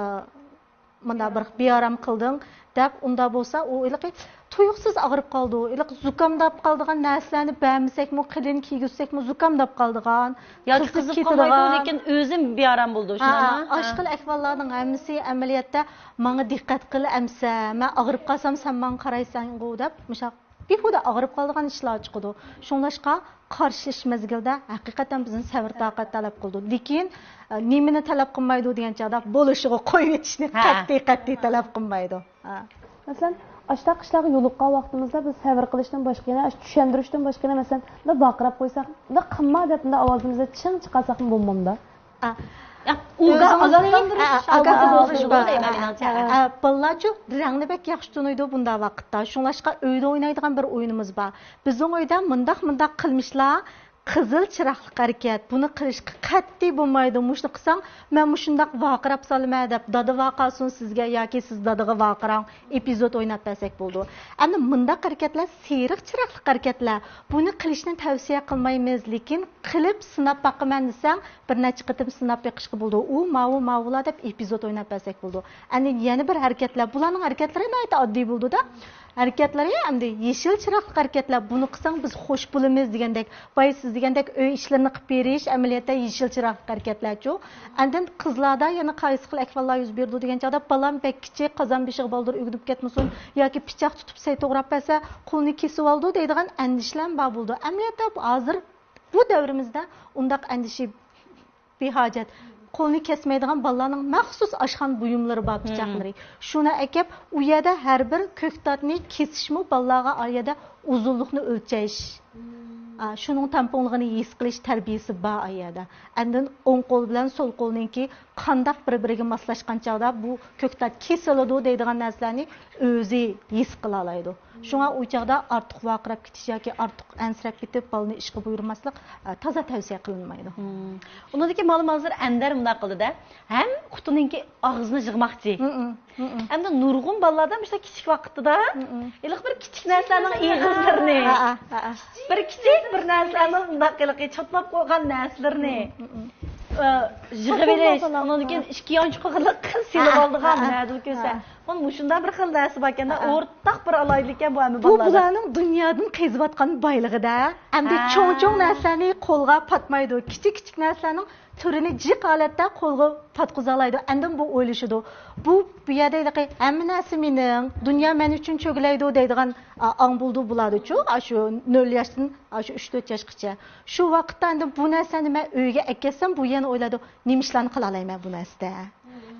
مۇنداق بىر بىئارام قىلدىڭ دەپ، ئۇنداق بولسا، ئۇ ھېلىقى تۇيۇقسىز ئاغرىپ قالىدۇ. ھېلىقى زۇكامداپ قالىدىغان نەرسىلەرنى بەرمىسەكمۇ، قېلىن كىيگۈزسەكمۇ زۇكامداپ قالىدىغان، ياكى قىزىپ قىزىپ قالمايدۇ، كېتىدىغان. لېكىن ئۆزى بىئارام بولىدۇ، ھە، شۇنداقمۇ؟ ھە، ھە. ئاشقىلى ئەھۋاللارنىڭ ھەممىسى ئەمەلىيەتتە ماڭا دىققەت قىل ئەمسە، مەن ئاغرىپ قالسام سەن ماڭا قارايسەنغۇ دەپ مۇشۇ بىھۇدە ئاغرىپ قالىدىغان ئىشلار چىقىدۇ. شۇڭلاشقا قارشىلىش مەزگىلدە ھەقىقەتەن بىزدىن سەۋر تاقەت تەلەپ قىلىدۇ. لېكىن، ئە، نېمىنى تەلەپ قىلمايدۇ دېگەن چاغدا بولۇشىغا قويۇۋېتىشنى ھە. قەتئىي، قەتئىي تەلەپ قىلمايدۇ. ھە. مەسىلەن، ئاشۇنداق ئىشلارغا يولۇققان ۋاقتىمىزدا بىز سەۋر قىلىشتىن باشقا يەنە، ئاشۇ چۈشەندۈرۈشتىن باشقا يەنە، مەسىلەن، مۇنداق ۋارقىراپ قويساق، مۇنداق قىلما دەپ، مۇنداق ئاۋازىمىزنى چىڭ چىقارساقمۇ بولمامدا؟ ئە، يا، ئۇلغا ئۆزىڭىزنىڭ، ئاگاھلاندۇرۇش، ئە، ئاگاھلاندۇرۇش بار. دەيمەن مېنىڭچە. ئە، ئە، بالىلارچۇ رەڭنى بەك ياخشى تونۇيدۇ بۇنداق ۋاقىتتا. شۇڭلاشقا ئۆيدە ئوينايدىغان بىر ئويۇنىمىز بار. بىزنىڭ ئۆيدە مۇنداق، مۇنداق قىلمىشلار قىزىل چىراغلىق ھەرىكەت. بۇنى قىلىشقا قەتئىي بولمايدۇ. مۇشۇنى قىلساڭ، مەن مۇشۇنداق ۋارقىراپ سالىمەن دەپ، دادا ۋارقىرىسۇن سىزگە ياكى سىز دادىغا ۋارقىراڭ، ئېپىزود ئويناپ بەرسەك بولىدۇ. ئەمدى مۇنداق ھەرىكەتلەر سېرىق چىراغلىق ھەرىكەتلەر. بۇنى قىلىشنى تەۋسىيە قىلمايمىز، لېكىن قىلىپ سىناپ باقىمەن دېسەڭ، بىر نەچچە قېتىم سىناپ بېقىشقا بولىدۇ. ئۇ ماۋۇ، ماۋۇلا دەپ ئېپىزود ئويناپ بەرسەك بولىدۇ. ئەمدى يەنە بىر ھەرىكەتلەر، بۇلارنىڭ ھەرىكەتلىرى ناھايىتى ئاددىي بولىدۇ-دە. ھەرىكەتلىرى ئەمدى يېشىل چىراغلىق ھەرىكەتلەر، بۇنى قىلساڭ بىز خوش بولىمىز دېگەندەك، بايا سىز دېگەندەك ئۆي ئىشلىرىنى قىلىپ بېرىش، ئەمەلىيەتتە يېشىل چىراغلىق ھەرىكەتلەرچۇ. ئاندىن قىزلاردا يەنە قايسى خىل ئەھۋاللار يۈز بېرىدۇ دېگەن چاغدا، بالام بەك كىچىك، قازان بېشىغا بالدۇر ئۆگىنىپ كەتمىسۇن ياكى پىچاق تۇتۇپ سەي توغراپ بەرسە، قولىنى كېسىۋالىدۇ دەيدىغان ئەندىشىلەرمۇ بار بولىدۇ. ئەمەلىيەتتە بۇ ھازىر بۇ دەۋرىمىزدە ئۇنداق ئەندىشە بىھاجەت. قولىنى كەسمەيدىغان بالىلارنىڭ مەخسۇس ئاشخانا بۇيۇملىرى بار، مم. پىچاقلىرى. شۇنى ئەكەپ، ئۇ يەردە ھەر بىر كۆكتاتنى كېسىشمۇ بالىلارغا ئا يەردە ئۇزۇنلۇقنى ئۆلچەش. مم. ئا، شۇنىڭ تەڭپۇڭلۇقىنى ھېس قىلىش تەربىيەسى بار ئا يەردە. ئاندىن ئوڭ قول بىلەن سول قولنىڭكى قانداق بىر-بىرىگە ماسلاشقان چاغدا بۇ كۆكتات كېسىلىدۇ دەيدىغان نەرسىلەرنى ئۆزى ھېس قىلالايدۇ. شۇڭا ئۇ چاغدا ئارتۇق ۋارقىراپ كېتىش ياكى ئارتۇق ئەنسىرەپ كېتىپ، بالىنى ئىشقا بۇيرۇماسلىق، ئە، تازا تەۋسىيە قىلىنمايدۇ. مم. ئۇنىڭدىن كېيىن مالىم ھازىر ئەندەر مۇنداق قىلدى-دە، ھەم قۇتىنىڭكى ئاغزىنى يىغماقچى. مم، مم، مم. ئەمدى نۇرغۇن بالىلاردا مۇشۇنداق كىچىك ۋاقىتتا مم، مم. ھېلىقى بىر كىچىك نەرسىلەرنىڭ ئېغىزلىرىنى، ھە، ھە، ھە، ھە. بىر كىچىك بىر نەرسىلەرنىڭ مۇنداق ھېلىقى چاتلاپ قويغان نەرسىلىرىنى، مم، مم، مم. ئە، يىغىۋېلىش، ئۇنىڭدىن كېيىن ئىككى يانچۇقىغا قىلىپ سېلىۋالىدىغان، ھە، ھە، ھە. نەدىلا كۆرسە. ھە. مانا مۇشۇنداق بىر خىل نەرسە باركەن-دە، ھە. ئورتاق بىر ئالاھىدىلىككەن بۇ ھەممە بۇ بالىلاردا. بۇلارنىڭ دۇنيادىن قېزىۋاتقان بايلىقى-دە. ئەمدى ھە. چوڭ-چوڭ نەرسىلەرنى قولغا پاتمايدۇ. كىچىك-كىچىك نەرسىلەرنىڭ تۈرىنى جىق ھالەتتە قولغا پاتقۇزالايدۇ. ئاندىن بۇ ئويلىشىدۇ. بۇ، بۇ يەردە ھېلىقى ھەممە نەرسە مېنىڭ، دۇنيا مەن ئۈچۈن چۆگىلەيدۇ دەيدىغان، ئا، ئاڭ بولىدۇ بۇلاردىچۇ، ئاشۇ نۆل ياشتىن ئاشۇ ئۈچ تۆت ياشقىچە. شۇ ۋاقىتتا ئەمدى بۇ نەرسىنى مەن ئۆيگە ئەكەلسەم، بۇ يەنە ئويلايدۇ، نېمە ئىشلارنى قىلالايمەن بۇ نەرسىدە؟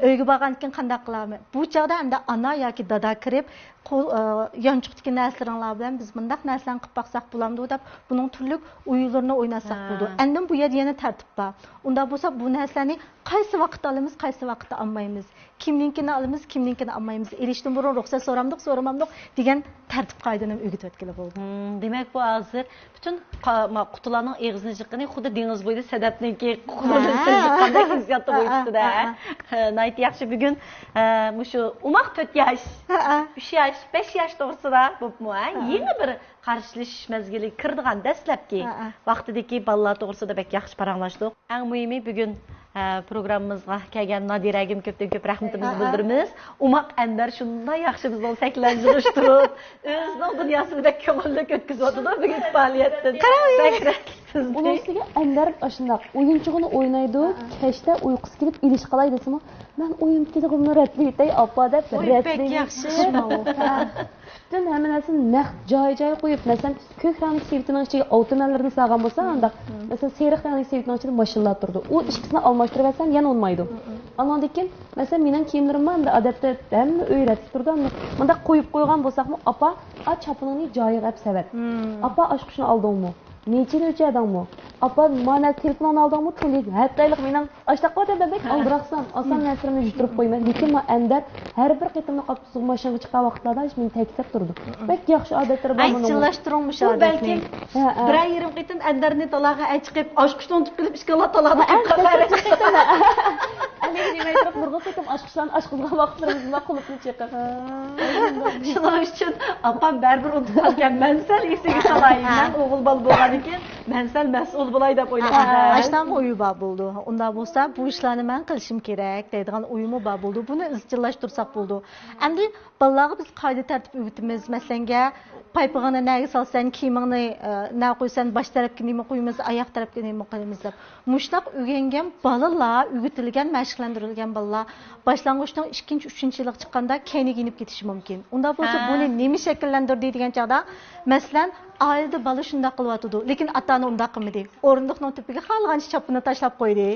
ئۆيگە بارغاندىن كېيىن قانداق قىلارمەن؟ بۇ چاغدا ئەمدى ئانا ياكى دادا كىرىپ، قول، ئە، يانچۇقتىكى نەرسىلىرىڭلار بىلەن بىز مۇنداق نەرسىلەرنى قىلىپ باقساق بولامدۇ دەپ، بۇنىڭ تۈرلۈك ئويۇنلىرىنى ئويناتساق ھە. بولىدۇ. ئاندىن بۇ يەردە يەنە تەرتىپ بار. ئۇنداق بولسا بۇ نەرسىلەرنى قايسى ۋاقىتتا ئالىمىز، قايسى ۋاقىتتا ئالمايمىز؟ كىمنىڭكىنى ئالىمىز، كىمنىڭكىنى ئالمايمىز؟ ئېلىشتىن بۇرۇن رۇخسەت سورامدۇق، سورىمامدۇق دېگەن تەرتىپ قائىدىنى ئۆگىتىۋەتكىلى بولىدۇ. مم، دېمەك، بۇ ھازىر پۈتۈن قا-، ما-، قۇتىلارنىڭ ئېغىزىنى جىققىنى خۇددى دېڭىز بويىدا سەدەپنىڭكى قۇلىنى ھە. سىزىپ قانداق ھېسسىياتتا ھە، بولۇپتۇ-دە. ھە، ھە. ھە، ناھايىتى ياخشى. بۈگۈن، ئە، مۇشۇ ئوماق تۆت ياش، ھە، ھە. ئۈچ ياش، بەش ياش توغرىسىدا بولۇپمۇ، ھە؟ ھە. يېڭى بىر قارشىلىشىش مەزگىلىگە كىرىدىغان دەسلەپكى ھە، ھە. ۋاقتىدىكى بالىلار توغرىسىدا بەك ياخشى پاراڭلاشتۇق. ئەڭ مۇھىمى بۈگۈن، ئە، پروگراممىمىزغا كەلگەن نادىرەگىمۇ كۆپتىن كۆپ رەھمىتىمىزنى ھە، ھە. بىلدۈرىمىز. ئوماق ئەندەر شۇنداق ياخشى بىزنىڭ سەھنىلەرنى يىغىشتۇرۇپ، ئۆزىنىڭ دۇنياسىنى بەك كۆڭۈللۈك ئۆتكۈزۈۋاتىدۇ بۈگۈنكى پائالىيەتتىن. قاراۋېلىڭ. بەك رەھمەت سىزگە. ئۇنىڭ ئۈستىگە ئەندەر ئاشۇنداق ئويۇنچۇقىنى ئوينايدۇ، ھە. كەچتە ئۇيقۇسى كېلىپ ئېلىشقا ئالاي دېسىمۇ، مەن ئويۇن كىتابىمنى رەتلىۋېتەي ئاپا دەپ ئوي، بەك رەتلىۋېتىپ ياخشى. چىقىپ ماڭىدۇ. ھە. پۈتۈن ھەممە نەرسىنى نەق جاي-جاي قويۇپ، مەسىلەن، كۆك رەڭلىك سېۋىتىنىڭ ئىچىگە ئالتە مەلىرىنى سالغان بولسا، مم. ئانداق، مم. مەسىلەن، سېرىق رەڭلىك سېۋىتىنىڭ ئىچىدە ماشىنىلار تۇرىدۇ. ئۇ ئىككىسىنى ئالماشتۇرۇۋەتسەم يەنە ئۇنىمايدۇ. مم، مم. ئانىڭدىن كېيىن، مەسىلەن، مېنىڭ كىيىملىرىممۇ ئەمدى ئادەتتە ھەممە ئۆي رەتلىك تۇرىدۇ. ئەمدى مۇنداق قويۇپ قويغان بولساقمۇ، ئاپا، ئا، چاپىنىڭنى جايىغا ئەپ سەۋەت. مم. ئاپا، ئاچقۇچنى ئالدىڭمۇ؟ نېچىنى ئۆلچەدىڭمۇ؟ ئاپا، مانا تېلېفونۇڭنى ئالدىڭمۇ؟ تولى ھەتتايلىق مېنىڭ ئاشتاق بار دەپ بەك ئالدىراقسان، ئاسان نەرسىلىرىمنى يۈتتۈرۈپ قويىمەن. لېكىن ما ئەندەر ھەر بىر قېتىملىق ئاپتوبۇسقا ماشىنىغا چىققان ۋاقىتلاردا مېنى تەكىتلەپ تۇرىدۇ. بەك ياخشى ئادەتلىرى بار ئەي، بۇنىڭ. چىللاشتۇرۇڭ مۇشۇ ئۇ ئادەتنى. بەلكىم ھە، ھە. بىرەر يېرىم قېتىم ئەندەرنى تالاغا ئەچىقىپ، ئاشقۇچنى ئۇنتۇپ قېلىپ، ئىشكاللا تالادا ھە، قېلىپ قالغان. ھە، ھە. ئەمدى نېمە ئېيتىپ، نۇرغۇن قېتىم ئاشقۇچلارنى ئاچقۇزغان ۋاقىتلىرىمىز بار، قۇلۇپنى چېقىپ. شۇنىڭ ئۈچۈن ئاپام بەرىبىر ئۇنتۇپ قالغان. مەن سەل ئېسىگە سالاي. مەن ئوغۇل بالا بولغاندىكىن مەن سەل مەسئۇل بولاي دەپ ئويلاپ. ئاشۇنداق ئويى بار بولىدۇ. ئۇنداق بولسا بۇ ئىشلارنى مەن قىلىشىم كېرەك دەيدىغان ئويىمۇ بار بولىدۇ. بۇنى ئىزچىللاشتۇرساق بولىدۇ. ئەمدى بالىلارغا بىز قائىدە تەرتىپ ئۆگىتىمىز. مەسىلەنگە، پايپىقىڭنى نەگە سالىسەن، كىيىمىڭنى، ئە، نە قويىسەن، باش تەرەپكە نېمە قويىمىز، ئاياق تەرەپكە نېمە قويىمىز دەپ. مۇشۇنداق ئۆگەنگەن بالىلار ئۆگىتىلگەن، مەشىقلەندۈرۈلگەن بالىلار باشلانغۇچنىڭ ئىككىنچى، ئۈچىنچى يىلىغا چىققاندا كەينىگە يېنىپ كېتىشى مۇمكىن. ئۇنداق بولسا بۇنى نېمە شەكىللەندۈردى دېگەن چاغدا، مەسىلەن، ئائىلىدە بالا شۇنداق قىلىۋاتىدۇ، لېكىن ئاتا ئانا ئۇنداق قىلمىدى. ئورۇندۇقنىڭ تۈپىگە خالىغانچە چاپىنىنى تاشلاپ قويدى.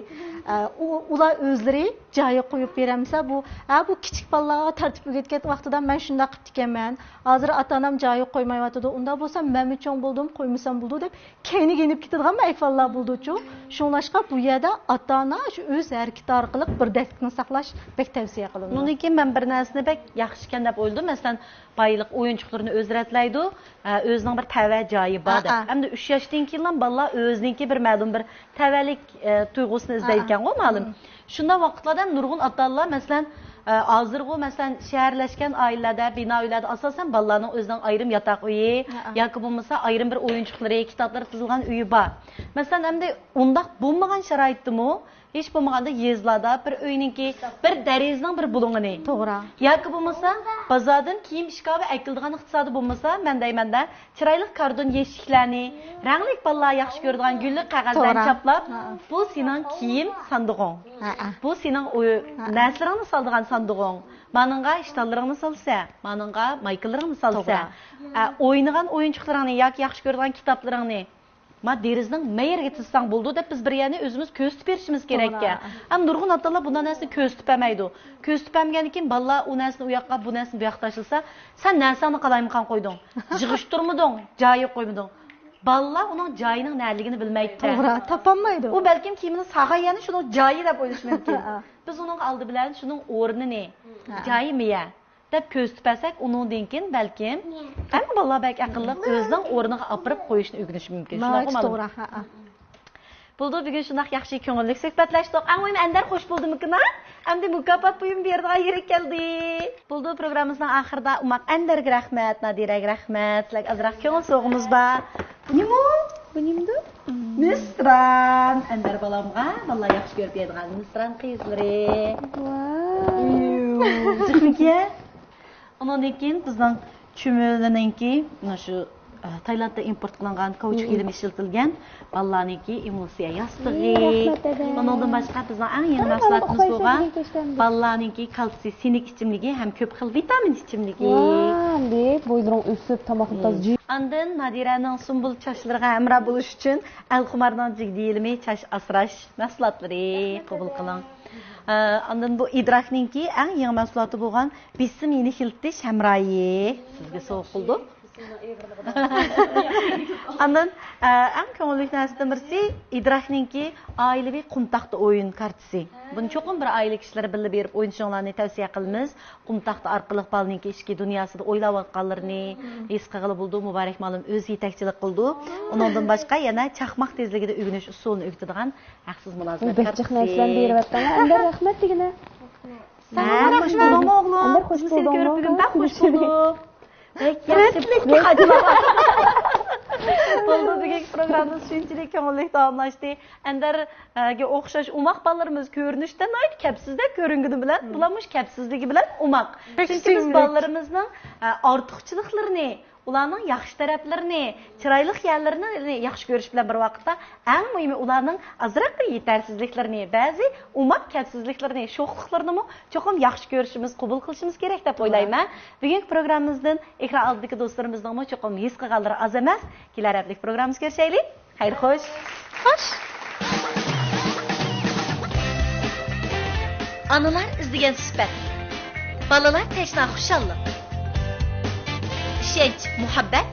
ئە، ئۇ، ئۇلار ئۆزلىرى جايىغا قويۇپ بېرەمسە، بۇ، ھە، بۇ كىچىك بالىلارغا تەرتىپ ئۆگەتكەن ۋاقتىدا مەن شۇنداق قىپتىكەنمەن، ھازىر ئاتا ئانام جايىغا قويمايۋاتىدۇ، ئۇنداق بولسا مەنمۇ چوڭ بولدۇم، قويمىسام بولىدۇ دەپ كەينىگە يېنىپ كېتىدىغان ئەھۋاللار بولىدۇچۇ. شۇڭلاشقا بۇ يەردە ئاتا ئانا شۇ ئۆز ھەرىكىتى ئارقىلىق بىردەكلىكنى ساقلاش بەك تەۋسىيە قىلىنىدۇ. ئۇنىڭدىن كېيىن مەن بىر نەرسىنى بەك ياخشىكەن دەپ ئويلىدىم. مەسىلەن، بايلىق ئويۇنچۇقلىرىنى ئۆزى رەتلەيدۇ، ئە، ئۆزىنىڭ بىر تەۋە جايى بار دەپ. ئەمدى ئۈچ ياشتىن كېيىنلا بالىلار ئۆزىنىڭكى بىر مەلۇم بىر تەۋەلىك، ئە، تۇيغۇسىنى ئىزدەيدىكەنغۇ، مۇئەللىم. شۇنداق ۋاقىتلاردا نۇرغۇن ئاتا-ئانىلار، مەسىلەن، ئە، ھازىرغۇ، مەسىلەن، شەھەرلەشكەن ئائىلىلەردە، بىنا ئۆيلەردە ئاساسەن بالىلارنىڭ ئۆزىنىڭ ئايرىم ياتاق ئۆيى ياكى بولمىسا ئايرىم بىر ئويۇنچۇقلىرى، كىتابلىرى تىزىلغان ئۆيى بار. مەسىلەن، ئەمدى ئۇنداق بولمىغان شارائىتتىمۇ، ھېچ بولمىغاندا يېزىلاردا بىر ئۆينىڭكى، بىر دېرىزىنىڭ بىر بۇلۇڭىنى، توغرا، ياكى بولمىسا بازاردىن كىيىم ئىشكاپى ئەكېلىدىغان ئىقتىسادى بولمىسا، مەن دەيمەندە، چىرايلىق كاردون يەشىكلەرنى، رەڭلىك بالىلار ياخشى كۆرىدىغان گۈللۈك قەغەزلەرنى چاپلاپ، بۇ سېنىڭ كىيىم ساندۇقۇڭ، بۇ سېنىڭ ئۆ-، نەرسىلىرىڭنى سالىدىغان ساندۇقۇڭ، مانىڭغا ئىشتانلىرىڭنى سالىسەن، مانىڭغا مايكىلىرىڭنى سالىسەن، ئە، ئوينىغان ئويۇنچۇقلىرىڭنى ياكى ياخشى كۆرىدىغان كىتابلىرىڭنى، ما، دېرىزىنىڭ ما يېرىگە تىزساڭ بولىدۇ دەپ بىز بىر يەرنى ئۆزىمىز كۆرسىتىپ بېرىشىمىز كېرەككەن. توغرا. ئەمما نۇرغۇن ئاتا-ئانىلار بۇنداق نەرسىنى كۆرسىتىپ بەرمەيدۇ. كۆرسىتىپ بەرمىگەندىن كېيىن بالىلار ئۇ نەرسىنى ئۇ ياققا، بۇ نەرسىنى بۇ ياققا تاشلىسا، سەن نەرسەڭنى قالايمىقان قويدۇڭ، يىغىشتۇرمىدىڭ، جايىغا قويمىدىڭ. بالىلار ئۇنىڭ جايىنىڭ نەلىكىنى بىلمەيدۇ. توغرا، تاپالمايدۇ. ئۇ بەلكىم كىيىمىنى سالغان يەرنى شۇنىڭ جايى دەپ ئويلىشى مۇمكىن. بىز ئۇنىڭغا ئالدى بىلەن شۇنىڭ ئورنىنى، جايى مۇيە دەپ كۆرسىتىپ بەرسەك، ئۇنىڭدىن كېيىن بەلكىم ھەممە بالىلار بەك ئەقىللىق، ئۆزىنىڭ ئورنىغا ئاپىرىپ قويۇشنى ئۆگىنىشى مۇمكىن. شۇنداقمۇ، ناھايىتى مۇئەللىم؟ توغرا، ھەئە. بولدى، بۈگۈن شۇنداق ياخشى كۆڭۈللۈك سۆھبەتلەشتۇق. ئەڭ مۇھىمى، ئەندەر خوش بولدىمىكىن، ھە؟ ئەمدى مۇكاپات بۇيۇم بېرىدىغان يېرى كەلدى. بولدى، پروگراممىمىزنىڭ ئاخىرىدا ئوماق ئەندەرگە رەھمەت، نادىرەگە رەھمەت. سىلەرگە ئازراق كۆڭۈل سوۋغىمىز بار. بۇ نېمە ئۇ؟ بۇ نېمىدۇ؟ مىسران. ئەندەر بالامغا بالىلار ياخشى كۆرۈپ يەيدىغان مىسران قىيىزلىرى. ۋاو. جىقمىكەن؟ ئۇنىڭدىن كېيىن بىزنىڭ چۈمۈلىنىڭكى مانا شۇ، ئە، تايلاندتا ئىمپورت قىلىنغان كاۋچۇك يېلىمى ئىشلىتىلگەن بالىلارنىىڭكى ئېمۇلسىيە ياستۇقى. ئى، رەھمەت، دەدە. ئۇنىڭدىن باشقا بىزنىڭ ئەڭ يېڭى مەھسۇلاتىمىز بولغان بالىلارنىڭكى كالتسىي سىنىك ئىچىملىكى ھەم كۆپ خىل ۋىتامىن ئىچىملىكى. ۋاي، ئەمدى بويلىرىڭ ئۆسۈپ، تاماقنى تازا جىي- ئاندىن نادىرەنىڭ سۇمبۇل چاچلىرىغا ھەمراھ بولۇش ئۈچۈن ئەلخۇمارنىڭ جىگدە يېلىمى چاچ ئاسراش مەھسۇلاتلىرى قوبۇل قىلىڭ. ئە، ئاندىن بۇ ئىدراكنىڭكى ئەڭ يېڭى مەھسۇلاتى بولغان بېسىم يېنىكلىتىش ھەمراھى سىزگە سوۋغا قىلدۇق. ئاندىن، ئە، ئەڭ كۆڭۈللۈك نەرسىدىن بىرسى ئىدراكنىڭكى ئائىلىۋى قۇم تاختا ئويۇن كارتىسى. بۇنى چوقۇم بىر ئائىلە كىشىلىرى بىللە بېرىپ ئوينىشىڭلارنى تەۋسىيە قىلىمىز. قۇم تاختا ئارقىلىق بالىنىڭكى ئىچكى دۇنياسىدا ئويلاۋاتقانلىرىنى ھېس قىلغىلى بولىدۇ. مۇبارەك مۇئەللىم ئۆزى يېتەكچىلىك قىلىدۇ. ئۇنىڭدىن باشقا يەنە چاقماق تېزلىكىدە ئۆگىنىش ئۇسۇلىنى ئۆگىتىدىغان ھەقسىز مۇلازىمەت كارتىسى. بەك جىق نەرسىلەرنى بېرىۋەتتىڭ. ئەندەر رەھمەت دېگىنە. ھە، خوش بولدۇڭمۇ ئوغلۇم؟ ئەندەر خوش بولدۇڭمۇ؟ بىزنى سېنى كۆرۈپ بۈگۈن بەك خوش بولدۇق. بەك ياخشى. بولدى، بۈگۈنكى پروگراممىمىز شۇنچىلىك كۆڭۈللۈك داۋاملاشتى. ئەندەرگە ئوخشاش ئوماق بالىلىرىمىز كۆرۈنۈشتە ناھايىتى كەپسىزدەك كۆرۈنگىنى بىلەن، بۇلارمۇ مۇشۇ كەپسىزلىكى بىلەن ئوماق. چۈنكى بىز بالىلىرىمىزنىڭ، ئە، ئارتۇقچىلىقلىرىنى، ئۇلارنىڭ ياخشى تەرەپلىرىنى، چىرايلىق يەرلىرىنى ياخشى كۆرۈش بىلەن بىر ۋاقىتتا، ئەڭ مۇھىمى ئۇلارنىڭ ئازراق بىر يېتەرسىزلىكلىرىنى، بەزى ئوماق كەپسىزلىكلىرىنى، شوخلۇقلىرىنىمۇ چوقۇم ياخشى كۆرۈشىمىز، قوبۇل قىلىشىمىز كېرەك دەپ ئويلايمەن. بۈگۈنكى پروگراممىمىزدىن ئېكران ئالدىدىكى دوستلىرىمىزنىڭمۇ چوقۇم ھېس قىلغانلىرى ئاز ئەمەس. كېلەر ھەپتىلىك پروگراممىمىزدا كۆرۈشەيلى. خەير خوش. خوش. ئانىلار ئىزدىگەن سۈپەت. بالىلار تەشنا خۇشاللىق. ئىشەنچ، مۇھەببەت.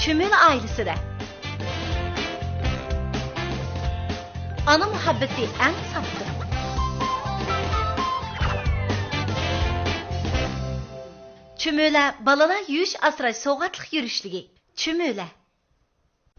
چۈمۈلە ئائىلىسىدە. ئانا مۇھەببىتى ئەڭ ساپتۇر. چۈمۈلە بالىلار يۇيۇش ئاسراش سوۋغاتلىق يۈرۈشلۈكى. چۈمۈلە.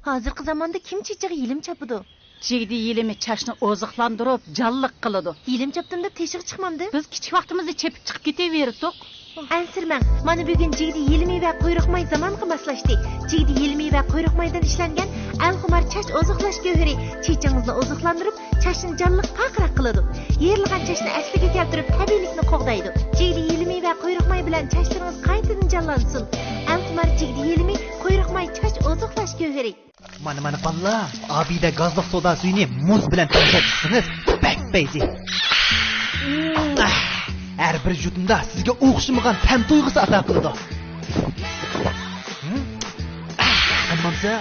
ھازىرقى زاماندا كىم چېچىغا يېلىم چاپىدۇ؟ جىگدە يېلىمى چاچنى ئوزۇقلاندۇرۇپ، جانلىق قىلىدۇ. يېلىم چاپتىم دەپ تېشىغا چىقمامدىم. بىز كىچىك ۋاقتىمىزدا چېپىپ چىقىپ كېتىۋېرىتتۇق. ئەنسىرىمەڭ، مانا بۈگۈن جىگدە يېلىمى ۋە قۇيرۇق ماي زامانغا ماسلاشتى. جىگدە يېلىمى ۋە قۇيرۇق مايدىن ئىشلەنگەن ئەلخۇمار چاچ ئوزۇقلاش گۆھىرى چېچىڭىزنى ئوزۇقلاندۇرۇپ، چاچنى جانلىق پارقىراق قىلىدۇ. يېرىلغان چاچنى ئەسلىگە كەلتۈرۈپ، تەبىئىيلىكنى قوغدايدۇ. جىگدە يېلىمى ۋە قۇيرۇق ماي بىلەن چاچلىرىڭىز قايتىدىن جانلانسۇن. ئەلخۇمار جىگدە يېلىمى، قۇيرۇق ماي چاچ ئوزۇقلاش گۆھىرى. مانا، مانا، بالىلار، ئابىدە گازلىق سودا سۈيىنى مۇز بىلەن تەڭشەپ ئىچسىڭىز، بەك پەيزى. ھەر بىر يۇتۇمدا سىزگە ئوخشىمىغان تەم تۇيغۇسى ئاتا قىلىدۇ. قانمامسا؟